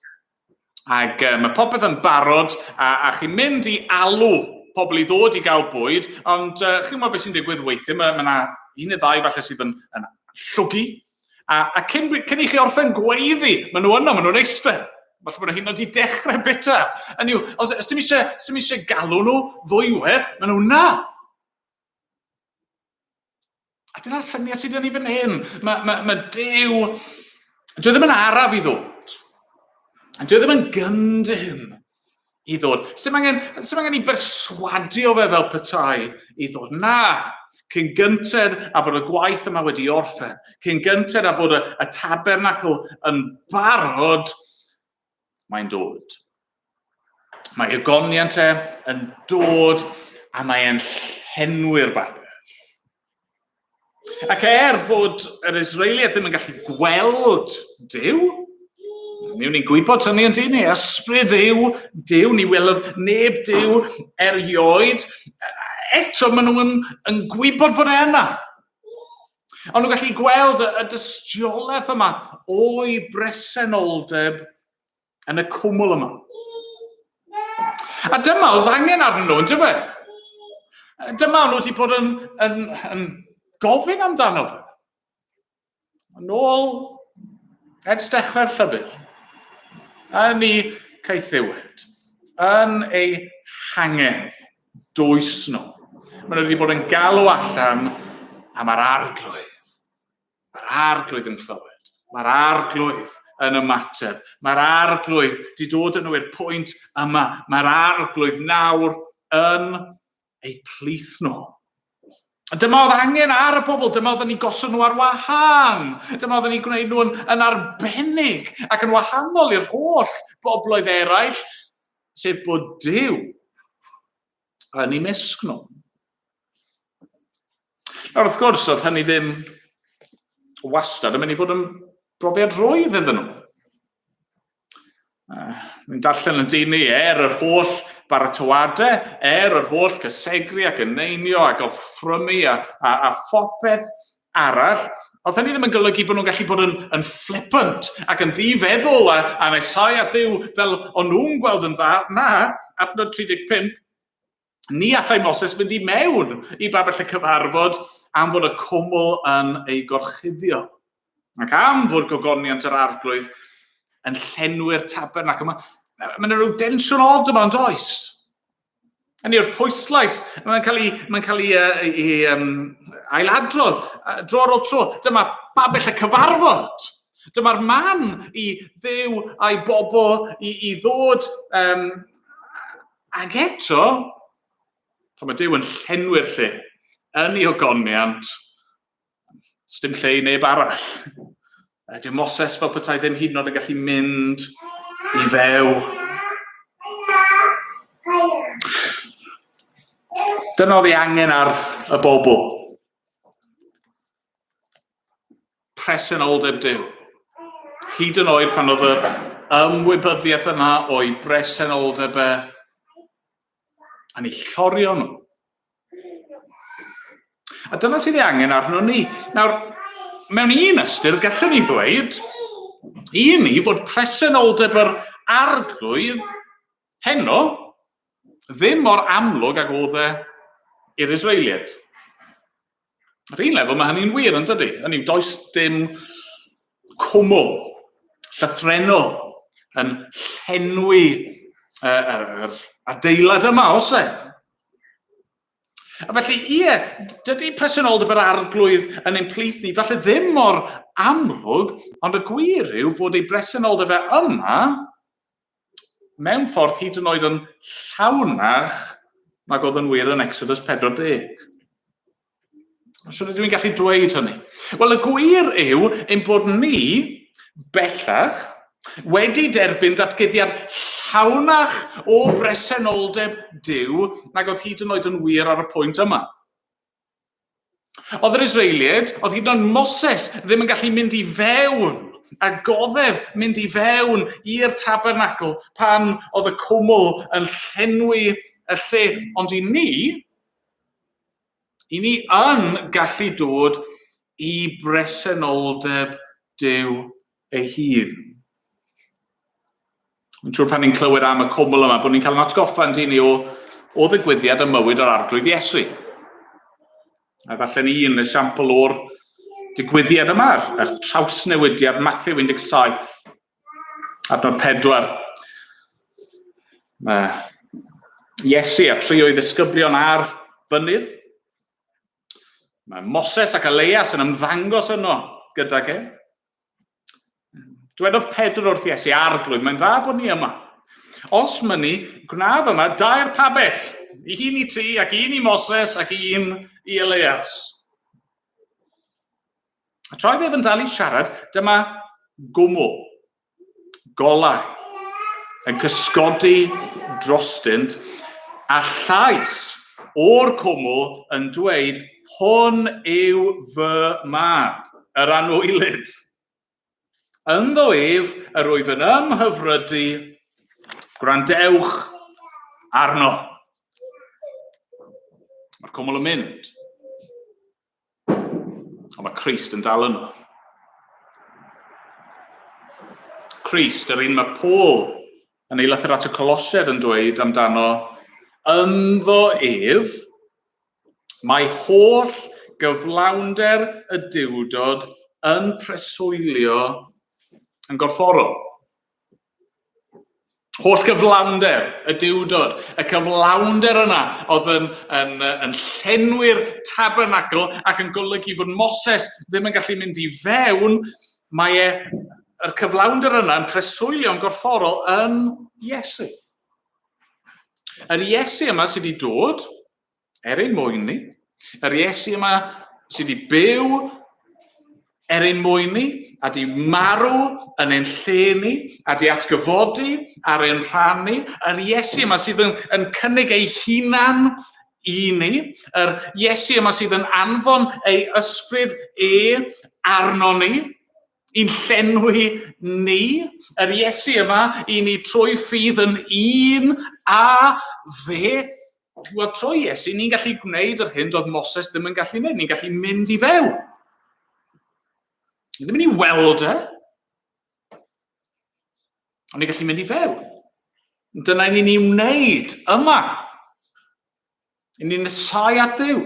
Speaker 1: Ac um, mae popeth yn barod a, a chi'n mynd i alw pobl i ddod i gael bwyd, ond uh, chi'n gwybod beth sy'n digwydd weithiau, mae yna un neu ddau falle sydd yn, yn llwgu, a, a cyn, cyn i chi orffen gweiddi, maen nhw yno, maen nhw'n eistedd. Falle bod nhw hyd yn oed wedi dechrau bita. Hynny yw, os, os dim eisiau, os dim eisiau galw nhw ddwywaith, maen nhw na. A dyna'r syniad sydd yn ei fan hyn. Mae, mae, mae Duw Dwi e ddim yn araf i ddod. Dwi e ddim yn gyndyn i ddod. Sdim angen, sdim angen i berswadio fe fel petai i ddod. Na, cyn gynted a bod y gwaith yma wedi orffen, cyn gynted a bod y, y tabernacl yn barod, mae'n dod. Mae ogoniant e yn dod a mae e'n llenwi'r babell. Ac er fod yr Israeliaid ddim yn gallu gweld Duw, mi ni'n gwybod hynny yn dyn ni, ysbryd yw Duw, ni welodd neb Duw erioed, eto maen nhw'n yn gwybod fod e yna. Ond nhw'n gallu gweld y, y dystiolaeth yma o'i bresenoldeb yn y cwmwl yma. A dyma oedd angen arnyn nhw, yn dyfe? Dyma nhw wedi bod yn, yn, yn gofyn amdano fe. Yn ôl ers dechrau'r llyfr, yn ei caethiwed, yn ei hangen dwys nhw. Maen nhw wedi bod yn galw allan am yr arglwydd. Mae'r arglwydd yn clywed. Mae'r arglwydd yn ymateb. Mae'r arglwydd wedi dod yn nhw i'r pwynt yma. Mae'r arglwydd nawr yn eu plith nhw. Dyma oedd angen ar y bobl, dyma oedd yn ei gosod nhw ar wahân, dyma oedd yn ei gwneud nhw yn, yn arbennig ac yn wahanol i'r holl bobloedd eraill, sef bod Duw yn ei mysg nhw. Nawr, wrth gwrs, oedd hynny ddim wastad yn mynd i fod yn brofiad rwydd iddyn nhw. Ni'n darllen yn dyn ni er yr holl baratoadau, er yr holl cysegru ac eneinio ac offrymu a, a, a phopeth arall, oedd hynny ddim yn golygu bod nhw'n gallu bod yn, yn flippant ac yn ddifeddwl a, a nesau at Dduw fel o'n nhw'n gweld yn dda. Na, adnod 35, Ni allai Moses fynd i mewn i babell y cyfarfod am fod y cwmwl yn ei gorchuddio, ac am fod gogoniant yr arglwydd yn llenwi'r tabernacl. Mae ma yna rhyw densiwn od yma, ond oes? Hynny yw'r pwyslais, mae'n cael ei, mae'n cael ei, ei, ei um, ailadrodd dro ar ôl tro. Dyma babell y cyfarfod. Dyma'r man i Dduw a'i bobl i, i ddod um, Ac eto, pan mae Duw yn llenwi'r lle yn ei ogoniant, dim lle i neb arall. Dyw Moses fel petai ddim hyd yn oed yn gallu mynd i few. Dyna oedd ei angen ar y bobl. Presenoldeb Duw. Hyd yn oed pan oedd yr ymwybyddiaeth yna o'i bresenoldeb e yn ei llorio nhw. A dyna sydd ei angen arno ni. Nawr, mewn un ystyr, gallwn ni ddweud i ni fod presenoldeb yr arglwydd heno ddim mor amlwg ag oedd e i'r Israeliaid. Ar un lefel mae hynny'n wir, yn dydy? Hynny yw, does dim cwmwl llythrennol yn llenwi yr, yr adeilad yma, os e? A felly, ie, dydy presenoldeb yr arglwydd yn ein plith ni, falle ddim mor amlwg, ond y gwir yw fod ei bresenoldeb e yma mewn ffordd hyd yn oed yn llawnach nag oedd yn wir yn Exodus 40. Sut ydw i'n gallu dweud hynny? Wel, y gwir yw ein bod ni bellach wedi derbyn datguddiad llawnach o bresenoldeb Duw nag oedd hyd yn oed yn wir ar y pwynt yma. Oedd yr Israeliaid, oedd hyd yn oed Moses ddim yn gallu mynd i fewn a goddef mynd i fewn i'r tabernacl pan oedd y cwmwl yn llenwi y lle. Ond i ni, i ni yn gallu dod i bresenoldeb Duw ei hun. Yn siŵr pan ni'n clywed am y cwmwl yma, bod ni'n cael yn atgoffa yn dyn ni o, o ddigwyddiad ym mywyd yr Arglwydd Iesu. A falle ni un esiampl o'r digwyddiad yma, yr trawsnewidiad Matthew 17, adnod 4. Mae Iesu a tri o'i ddisgyblion ar fynydd. Mae Moses ac Elias yn ymddangos yno gydag e. Dwedodd Pedr wrth Iesu, Arglwydd, mae'n dda bod ni yma. Os mynni, gwnaf yma dair pabell, un i ti ac un i Moses ac un i Elias. A tra oedd ef yn dal i siarad, dyma gwmwl, golau, yn cysgodi drostynt, a llais o'r cwmwl yn dweud, Hwn yw fy mab, yr anwylyd. Ynddo ef yr wyf yn ymhyfrydu, gwrandewch arno. Mae'r cwmwl yn mynd. Ond mae Crist yn dal yno. Crist, yr un mae Paul yn ei lythyr at y Colosiaid yn dweud amdano, ynddo ef, Mae holl gyflawnder y Duwdod yn preswylio yn gorfforol. Holl gyflawnder y Duwdod, y cyflawnder yna oedd yn, yn, yn llenwi'r tabernacl ac yn golygu fod Moses ddim yn gallu mynd i fewn, mae e, yr cyflawnder yna yn preswylio'n gorfforol yn Iesu. Yr Iesu yma sydd wedi dod, er ein mwyn ni, yr Iesu yma sydd wedi byw er ein mwyn ni, a di marw yn ein lle ni, a di atgyfodi ar ein rhan ni, yr Iesu yma sydd yn, yn cynnig ei hunan i ni, yr Iesu yma sydd yn anfon ei ysbryd e arno ni, i'n llenwi ni, yr Iesu yma, i ni trwy ffydd yn un a fe. Ti'n gwybod, trwy Iesu, ni'n gallu gwneud yr hyn doedd Moses ddim yn gallu gwneud. Ni'n gallu mynd i fewn. Ni ddim yn ei weld e, ond ni'n gallu mynd i fewn. Dyna ni'n ei wneud yma. I ni'n nesáu at Dduw.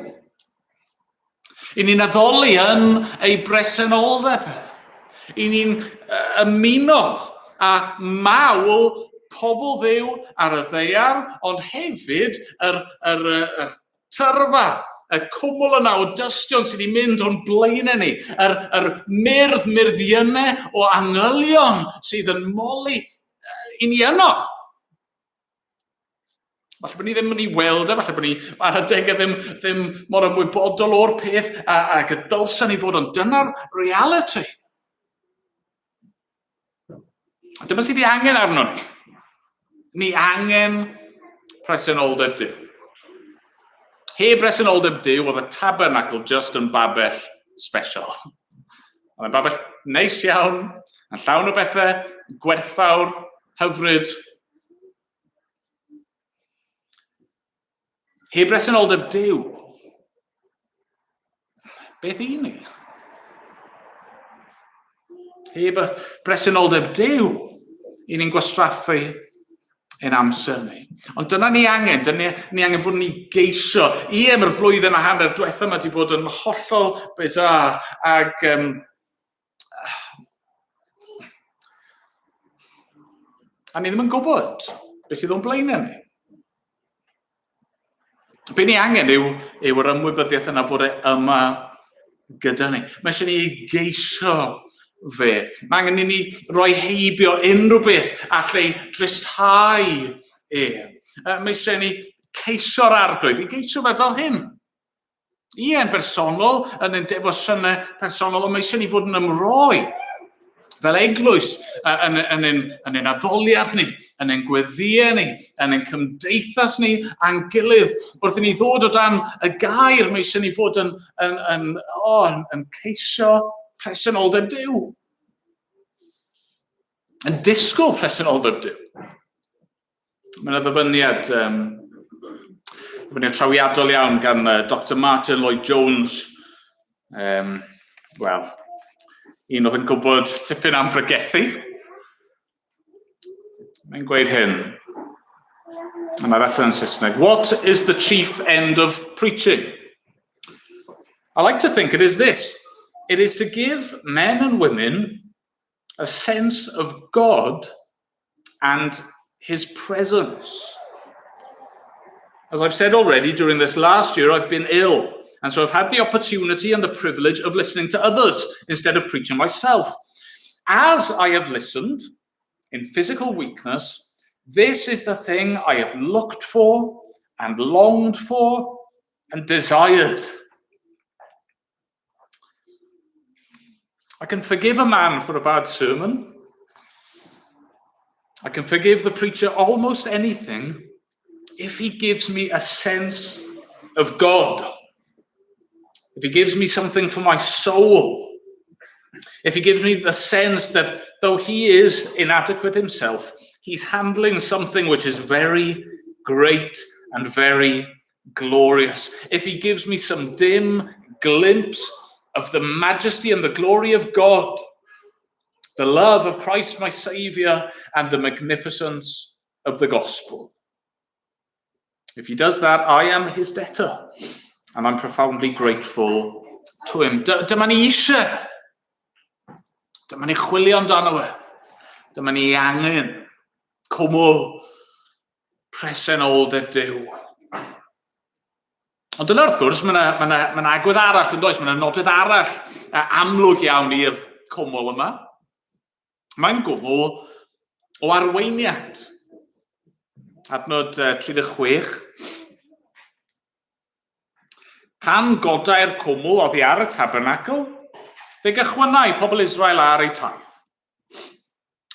Speaker 1: I ni'n addoli yn ei bresenoldeb. I ni'n ymuno â mawl pobl Dduw ar y ddaear, ond hefyd yr, yr, yr tyrfa, y cwmwl yna o dystion sydd wedi mynd o'n blaenau ni, yr, yr myrdd, myrddiynau o angylion sydd yn moli i ni yno. Falle bod ni ddim yn ei weld e, falle bod ni ar adegau ddim, ddim mor ymwybodol o'r peth a, ac y dylsen ni fod, ond dyna'r reality. A dyma sydd ei angen arno ni. Ni angen presenoldeb Duw. Heb bresenoldeb Duw, oedd y tabernacl just yn babell special. Oedd yn babell neis iawn, yn llawn o bethau gwerthfawr, hyfryd, Heb bresenoldeb Duw, beth i ni? Heb y bresenoldeb Duw, i ni'n gwastraffu ein amser ni. Ond dyna ni angen, dyna ni angen fod ni geisio. Ie, mae'r flwyddyn a hanner diwethaf yma wedi bod yn hollol bizarre ac um, A ni ddim yn gwybod beth sydd o'n blaenau ni. Be ni angen yw, yw yr ymwybyddiaeth yna fod e yma gyda ni. Mae eisiau ni ei geisio fe. Mae angen i ni roi heibio unrhyw beth all ei dristhau e. Mae eisiau ni ceisio'r arglwydd, i geisio fe fel hyn. Ie, yn bersonol, yn ein defosiynau personol, ond mae eisiau ni fod yn ymroi fel eglwys yn, yn, yn, yn ein addoliad ni, yn ein gweddïau ni, yn ein cymdeithas ni a'n gilydd. Wrth i ni ddod o dan y gair, mae eisiau ni fod yn, yn, yn, oh, yn, yn ceisio presenoldeb Duw. Yn disgwyl presenoldeb Duw. Mae yna ddyfyniad, um, ddyfyniad trawiadol iawn gan uh, Dr Martin Lloyd Jones. Um, Wel, un oedd yn gwybod tipyn am bregethu. Mae'n gweud hyn, a mae'r allan yn Saesneg. What is the chief end of preaching? I like to think it is this. It is to give men and women a sense of God and his presence. As I've said already, during this last year, I've been ill. And so I've had the opportunity and the privilege of listening to others instead of preaching myself. As I have listened, in physical weakness, this is the thing I have looked for and longed for and desired. I can forgive a man for a bad sermon. I can forgive the preacher almost anything if he gives me a sense of God. If he gives me something for my soul. If he gives me the sense that though he is inadequate himself, he's handling something which is very great and very glorious. If he gives me some dim glimpse of the majesty and the glory of God, the love of Christ my Saviour, and the magnificence of the gospel. If he does that, I am his debtor, and I'm profoundly grateful to him. Dyma ni eisiau. Dyma ni chwilio amdano fe. Dyma ni angen cwmwl presenoldeb Duw. Ond dyna wrth gwrs, mae yna ma ma ma agwedd arall yn does, mae yna nodwedd arall amlwg iawn i'r cwmwl yma. Mae'n gwmwl o arweiniad. Adnod 36. Pan godai'r cwmwl oddi ar y tabernacl, fe gychwynnai pobl Israel ar eu taith.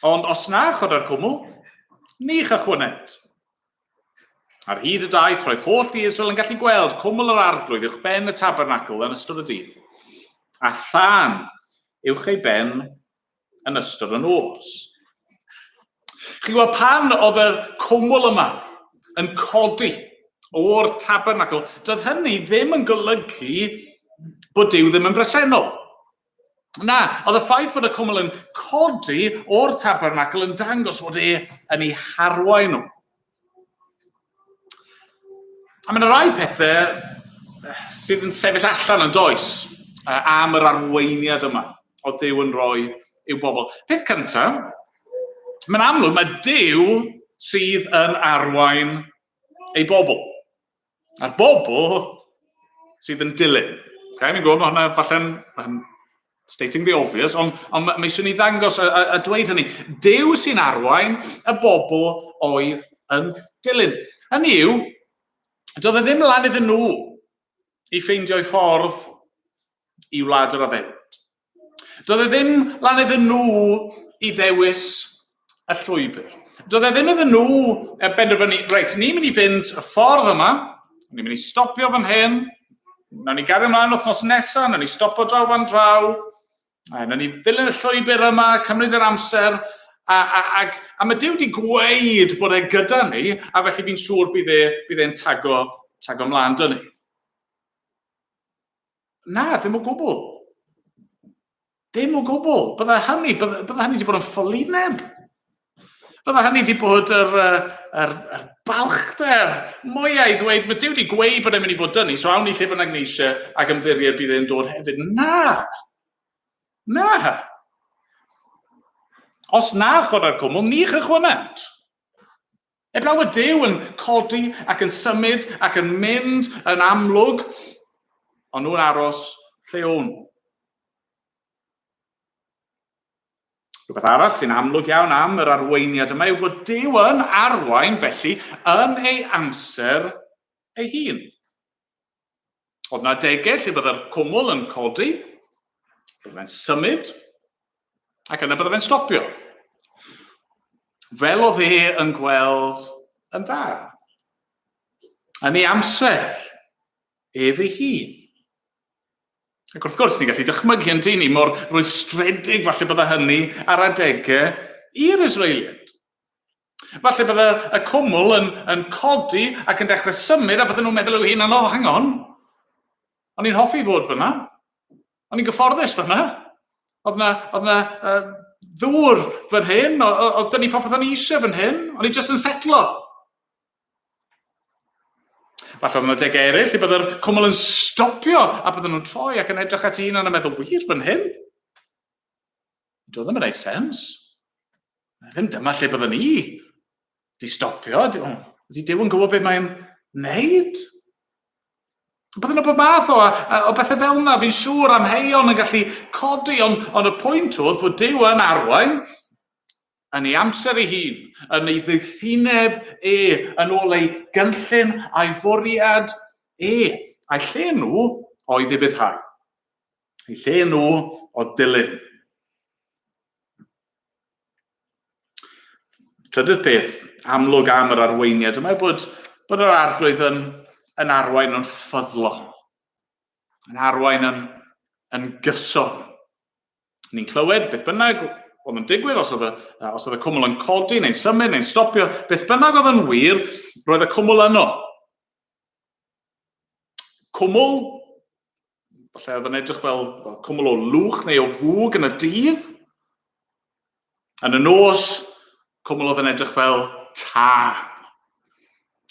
Speaker 1: Ond os na choda'r cwmwl, ni chychwynnent. Ar hyd y daith, roedd holl di Israel yn gallu gweld cwmwl yr arglwydd uwch ben y tabernacl yn ystod y dydd, a thân uwch ei ben yn ystod y nos. Chi'n gwybod pan oedd y cwmwl yma yn codi o'r tabernacl, doedd hynny ddim yn golygu bod Duw ddim yn bresennol. Na, oedd y ffaith fod y cwmwl yn codi o'r tabernacl yn dangos fod e yn ei harwain nhw. A mae yna rai pethau sydd yn sefyll allan yn does am yr arweiniad yma o Duw yn rhoi i'w bobl. Peth cyntaf, mae'n amlwg mae Duw sydd yn arwain ei bobl. A'r bobl sydd yn dilyn. Okay, ni'n gwybod, mae hwnna falle'n stating the obvious, ond on mae eisiau ni ddangos a, a, a dweud hynny. Duw sy'n arwain y bobl oedd yn dilyn. Hynny yw, doedd e ddim lan iddyn nhw i ffeindio'i ffordd i wlad yr addewid. Doedd e ddim lan iddyn nhw i ddewis y llwybr. Doedd e ddim iddyn nhw e benderfynu, reit, ni'n mynd i fynd y ffordd yma, ni'n mynd i stopio fan hyn, nawn ni gario ymlaen wythnos nesaf, nawn ni stopo draw fan draw, a nawn ni ddilyn y llwybr yma, cymryd yr amser, a, a, a, a mae Duw wedi gweud bod e gyda ni, a felly fi'n siŵr bydd e, bydd e'n tago, tago mlaen dyn ni. Na, ddim o gwbl. Ddim o gwbl. Bydde hynny, bydde, bydde hynny wedi bod yn ffolineb. Bydde hynny wedi bod yr, yr, yr balchder mwyaf i ddweud, mae Duw wedi gweud bod e'n mynd i fod dynnu, so awn ni lle bynnag ni eisiau ac ymddiried bydd e'n dod hefyd. Na! Na! Os na choda'r cwmwl, ni chychwynnant. Heblaw y Duw yn codi ac yn symud ac yn mynd yn amlwg, ond nhw'n aros lle o'n. Rhywbeth arall sy'n amlwg iawn am yr arweiniad yma yw bod Duw yn arwain felly yn ei amser ei hun. Oedd na adegau lle byddai'r cwmwl yn codi, bydde fe'n symud, ac yna bydde fe'n stopio. Fel oedd e yn gweld yn dda. Yn ei amser, ef ei hun. Ac wrth gwrs, ni'n gallu dychmygu yn dyn ni mor rwystredig falle bydde hynny ar adegau i'r Israeliaid. Falle bydde y cwmwl yn, yn codi ac yn dechrau symud a bydden nhw'n meddwl i'w hunan, oh, hang on, o'n i'n hoffi fod fyna. O'n i'n gyfforddus fyna. Oedd na, oedd na uh, ddŵr fan hyn, oedd dyn ni popeth o'n i eisiau fan hyn, o'n i jyst yn setlo. Falle oedd yna deg eraill lle byddai'r cwmwl yn stopio a bydden nhw'n troi ac yn edrych at un yn meddwl, wir fan hyn? Doedd ddim yn gwneud sens. Ddim dyma lle byddwn ni di stopio. Ydy Duw yn gwybod beth mae'n wneud? Bydden nhw bob math o, o bethau fel yna, fi'n siŵr amheuon yn gallu codi, ond, ond y pwynt oedd fod Duw yn arwain yn ei amser ei hun, yn ei ddoethineb e, yn ôl ei gynllun a'i fwriad e. A'i lle nhw oedd ei fyddhau. Ei lle nhw oedd dilyn. Trydydd peth amlwg am yr arweiniad yma yw bod, bod yr arglwydd yn, yn arwain yn ffyddlon, yn arwain yn, yn gyson. Ni'n clywed beth bynnag oedd yn digwydd, os oedd y, os oedd y cwmwl yn codi neu'n symud neu'n stopio, beth bynnag oedd yn wir, roedd y cwmwl yno. Cwmwl, falle oedd yn edrych fel, fel cwmwl o lwch neu o fwg yn y dydd. Yn y nos, cwmwl oedd yn edrych fel tân.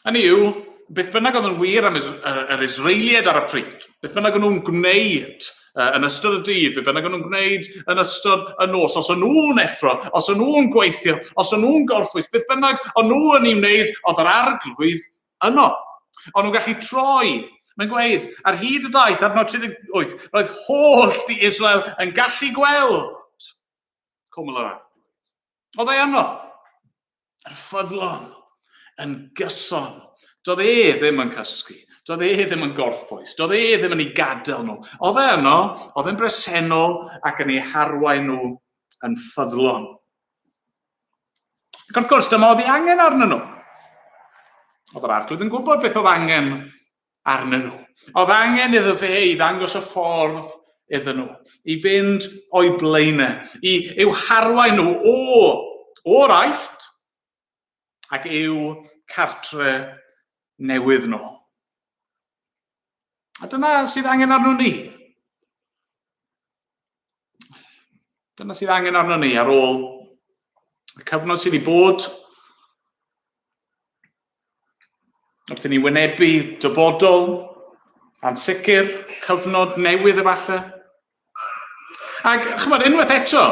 Speaker 1: Hynny yw, beth bynnag oedd yn wir am yr Israeliaid ar y pryd, beth bynnag o'n nhw'n gwneud yn ystod y dydd, beth bynnag o'n nhw'n gwneud yn ystod y nos, os o'n nhw'n effro, os o'n nhw'n gweithio, os o'n nhw'n gorffwys, beth bynnag o'n nhw yn ei wneud, oedd yr arglwydd yno. O'n nhw'n gallu troi. Mae'n gweud, ar hyd y daith, adnod 38, roedd holl di Israel yn gallu gweld cwmwl yr arglwydd. Oedd e yno, yn ffyddlon, yn gyson. Doedd e ddim yn cysgu, doedd e ddim yn gorffwys, doedd e ddim yn ei gadael nhw. Oedd e yno, oedd e'n bresennol ac yn eu harwain nhw yn ffyddlon. Ac wrth gwrs, dyma oedd ei angen arnyn nhw. Oedd yr arglwydd yn gwybod beth oedd angen arnyn nhw. Oedd angen iddo fe i ddangos y ffordd iddyn nhw, i fynd o'i blaenau, i i'w harwain nhw o, o'r Aifft ac i'w cartre newydd nhw. A dyna sydd angen arno ni. Dyna sydd angen arno ni ar ôl y cyfnod sydd wedi bod. Wrth i ni wynebu dyfodol ansicr, cyfnod newydd efallai. Ac, chymod, unwaith eto,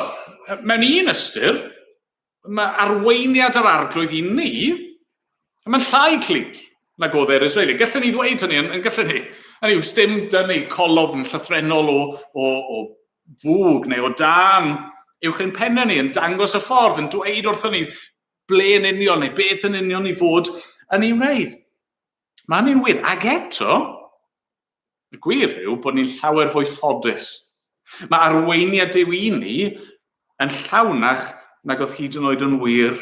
Speaker 1: mewn un ystyr, mae arweiniad yr arglwydd i ni, mae'n llai clir nag oedd e'r Israeli. Gallwn ni ddweud hynny, yn, yn gallwn ni. Hynny yw, sdim dynnu colofn llythrenol o, o, o fwg neu o dan uwch ein pennau ni, yn dangos y ffordd, yn dweud wrthyn ni ble yn union neu beth yn union i fod yn ei wneud. Mae hynny'n wir. Ac eto, Y gwir yw bod ni'n llawer fwy ffodus. Mae arweiniad Duw i ni yn llawnach nag oedd hyd yn oed yn wir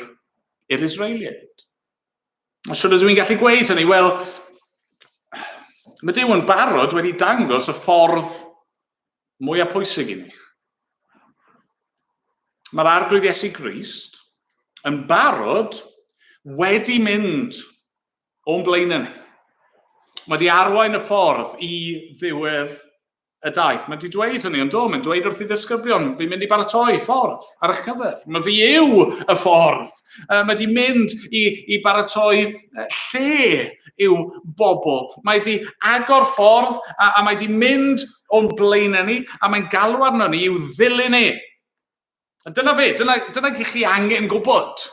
Speaker 1: i'r Israeliaid. A siwr ydw i'n gallu gweud hynny? Wel, mae Duw yn barod wedi dangos y ffordd mwyaf pwysig i ni. Mae'r Arglwydd Iesu Grist yn barod wedi mynd o'n blaenau ni. Mae wedi arwain y ffordd i ddiwedd y daith. Mae wedi dweud hynny, ond do, mae'n dweud wrth i ddisgyblion, fi'n mynd i baratoi ffordd ar eich cyfer. Mae fi yw y ffordd. Mae wedi mynd i, i baratoi lle i'w bobl. Mae wedi agor ffordd a, a mae wedi mynd o'n blaenau ni a mae'n galw arno ni i'w ddilyn e. A dyna fe, dyna, dyna chi angen gwybod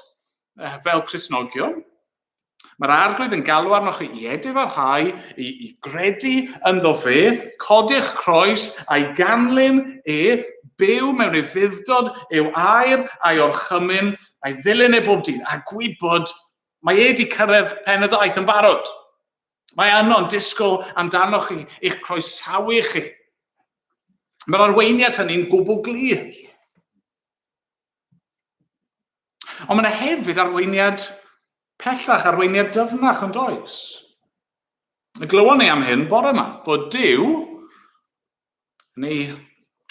Speaker 1: fel Cristnogion. Mae'r arglwydd yn galw arnoch chi i edifarhau, i, i gredu ynddo fe, codi'ch croes a'i ganlyn e, byw mewn ufudd-dod i'w air a'i orchymyn, a'i ddilyn e bob dydd, a gwybod mae e wedi cyrraedd pen y daith yn barod. Mae yno'n disgwyl amdanoch chi, i'ch croesawu chi. Mae'r arweiniad hynny'n gwbl glir. Ond mae yna hefyd arweiniad pellach, arweiniad dyfnach yn does. Y glywon ni am hyn bore yma, fod Duw yn ei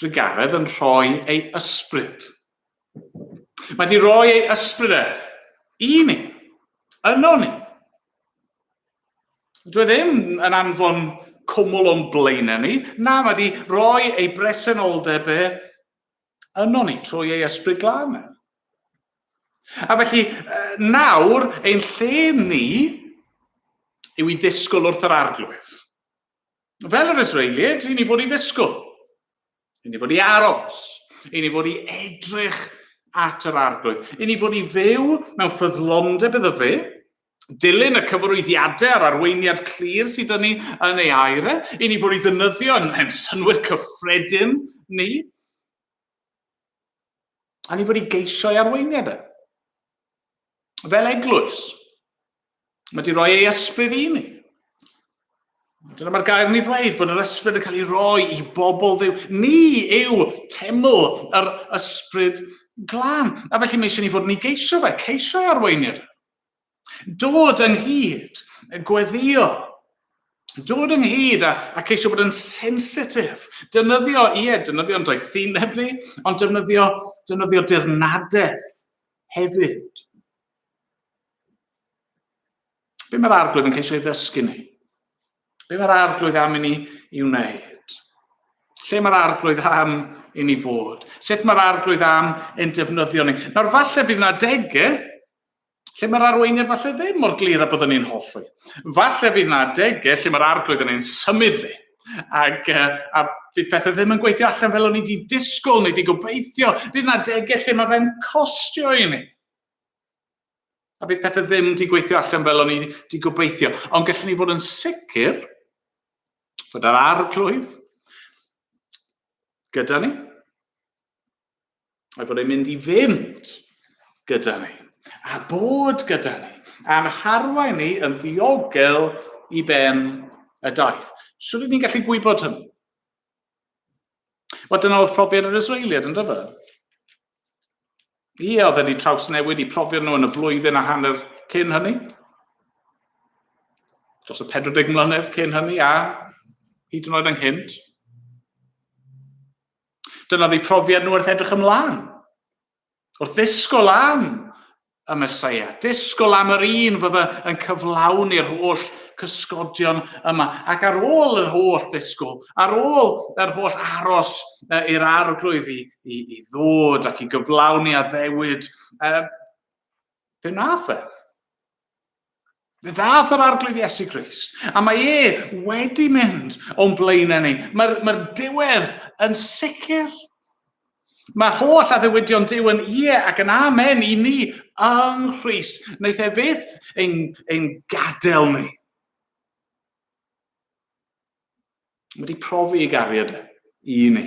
Speaker 1: drugaredd yn rhoi ei ysbryd. Mae di roi ei ysbryd e i ni, yno ni. Dwi e ddim yn anfon cwmwl o'n blaenau ni, na, mae di roi ei bresenoldeb e yno ni trwy ei ysbryd glân e. A felly, nawr, ein lle ni yw i ddisgwyl wrth yr arglwydd. Fel yr Israeliaid, i ni fod i ddisgwyl. I ni fod i aros. I ni fod i edrych at yr arglwydd. I ni fod i fyw mewn ffyddlondeb iddo fe. Dilyn y cyfarwyddiadau a'r arweiniad clir sydd 'da ni yn ei air e, i ni fod i ddynyddio yn synnwyr cyffredin ni, a ni fod i geisio ei arweiniad e. Fel eglwys, mae wedi rhoi ei ysbryd i ni. Dyna mae'r gair yn ei ddweud, fod yr ysbryd yn cael ei roi i bobl Dduw. Ni yw teml yr ysbryd glân. A felly mae eisiau ni fod yn ei geisio fe, ceisio ei arweiniad. Dod ynghyd, gweddio, dod ynghyd a, a ceisio bod yn sensitif. Defnyddio, ie, defnyddio'n doethineb ni, ond defnyddio, defnyddio dirnadaeth hefyd. Be mae'r arglwydd yn ceisio ei ddysgu ni? Be mae'r arglwydd am i ni i wneud? Lle mae'r arglwydd am i ni fod? Sut mae'r arglwydd am ein defnyddio ni? Nawr falle bydd yna adegau lle mae'r arweiniad falle ddim mor glir a byddwn ni'n hoffi. Falle fydd yna adegau lle mae'r arglwydd yn ein symud ni, ac, a bydd pethau ddim yn gweithio allan fel o'n i wedi disgwyl neu wedi gobeithio. Bydd yna adegau lle mae fe'n costio i ni. A bydd pethau ddim wedi gweithio allan fel o'n i wedi gobeithio. Ond gallwn ni fod yn sicr fod yr arglwydd gyda ni, a bod e'n mynd i fynd gyda ni, a bod gyda ni, a'n harwain ni yn ddiogel i ben y daith. Sut ydyn ni'n gallu gwybod hynny? Wel, dyna oedd profiad yr Israeliad, yn dyfa? Ie, oedd wedi trawsnewid i profiad nhw yn y flwyddyn a hanner cyn hynny. Dros y 40 mlynedd cyn hynny, a hyd yn oed ynghynt. Dyna oedd eu profiad nhw wrth edrych ymlaen. Wrth ddisgwyl am y Mesoea, disgwyl am yr un fydda yn cyflawni'r holl cysgodion yma. Ac ar ôl yr holl ddisgwyl, ar ôl yr holl aros i'r arglwydd i, i, i ddod ac i gyflawni addewid, fe wnaeth e. Fe ddaeth yr Arglwydd Iesu Grist, a mae e wedi mynd o'n blaenau ni. Mae'r mae diwedd yn sicr. Mae holl addewidion Duw yn ie ac yn amen i ni yng Nghrist. Wnaeth e fyth ein, ein gadael ni. Mae wedi profi ei gariad e i ni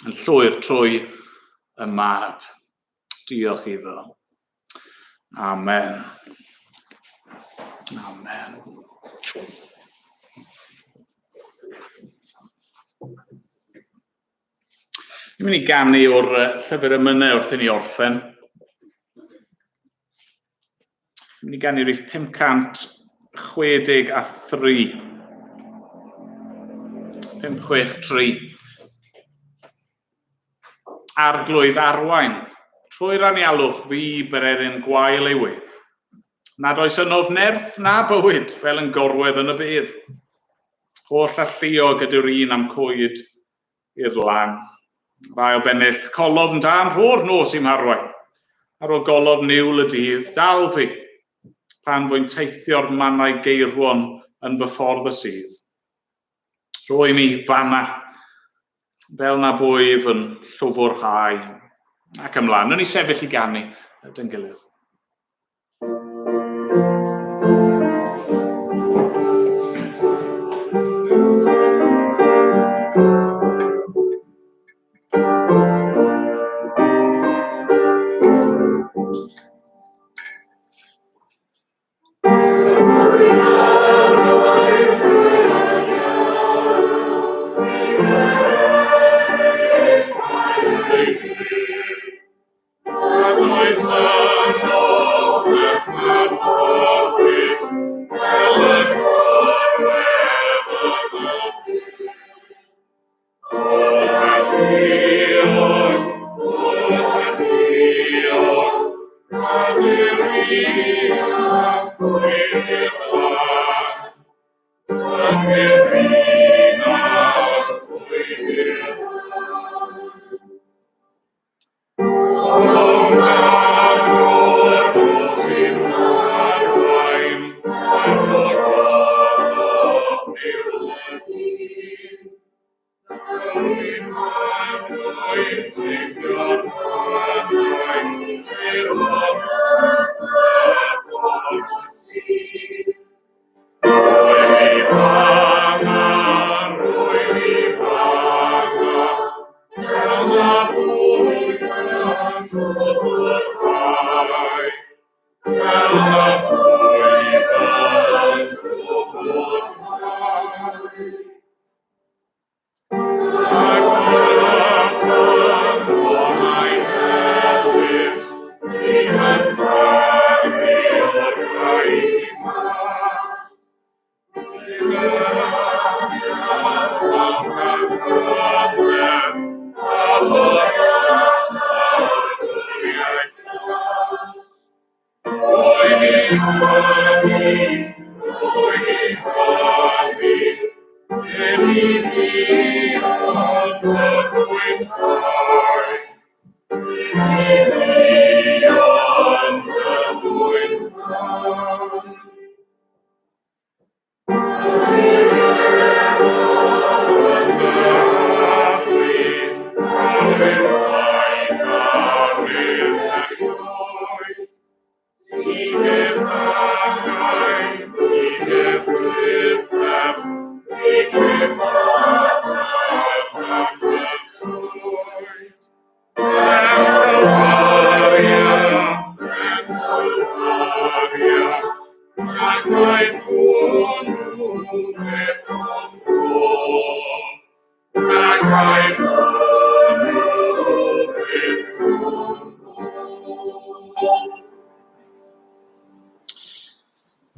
Speaker 1: yn llwyr trwy y mab. Diolch iddo. Amen. Amen. Ni'n mynd i ganu o'r llyfr emynau wrth i ni orffen. Ni'n mynd i ganu rhif 563. 563. Arglwydd arwain, trwy'r anialwch fi bererin gwael ei wydd. Nad oes ynof nerth na bywyd fel yn gorwedd yn y bydd. Holl alluog ydyw'r un am coed i'r lan. Yr ail bennill, colofn dan rho'r nos i'm harwain. Ar ôl golofn niwl y dydd, dal fi, pan fwy'n teithio'r mannau geirwon yn fy ffordd y sydd. Rho i mi fanna, fel na bwyf yn llwfwrhau. Ac ymlaen, nhw'n i sefyll i ganu dyn gilydd.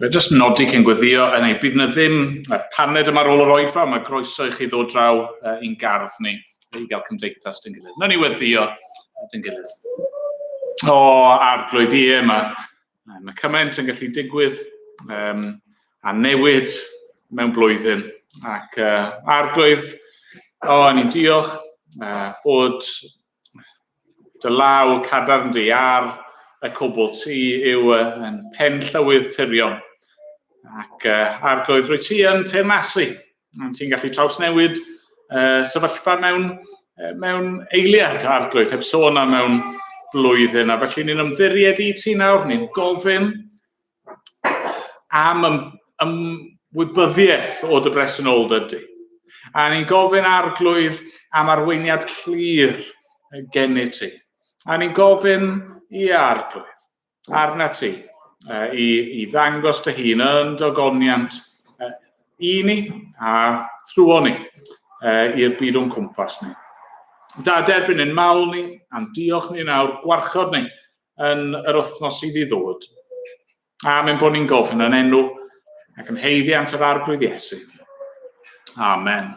Speaker 1: Fe jyst nodi cyn gweddio, yn ei, bydd na ddim paned yma ar ôl yr oedfa, mae groeso i chi ddod draw i'n gardd ni i gael cymdeithas dyn gilydd. Nawn ni weddio dyn gilydd. O, arglwydd, ie, mae, mae cymaint yn gallu digwydd um, a newid mewn blwyddyn. Ac uh, arglwydd, o, ni'n diolch uh, fod Dy law cadarn di ar y cwbl, ti yw yn pen llywydd tirion. Ac uh, arglwydd, rwy ti yn teyrnasu. Ti'n gallu trawsnewid uh, sefyllfa mewn, uh, mewn eiliad, arglwydd, heb sôn am mewn blwyddyn. A felly ni'n ymddiried i ti nawr, ni'n gofyn am ym, ymwybyddiaeth o dy bresenoldeb di. A ni'n gofyn arglwydd am arweiniad clir gennyt ti. A ni'n gofyn i arglwydd arna ti i, i ddangos dy hun yn dogoniant i ni a thrwo ni i'r byd o'n cwmpas ni. Da derbyn ein mawl ni, a'n diolch ni nawr, gwarchod ni yn yr wythnos sydd i ddod. A mae'n bod ni'n gofyn yn enw ac yn heiddiant yr Arglwydd Iesu. Amen.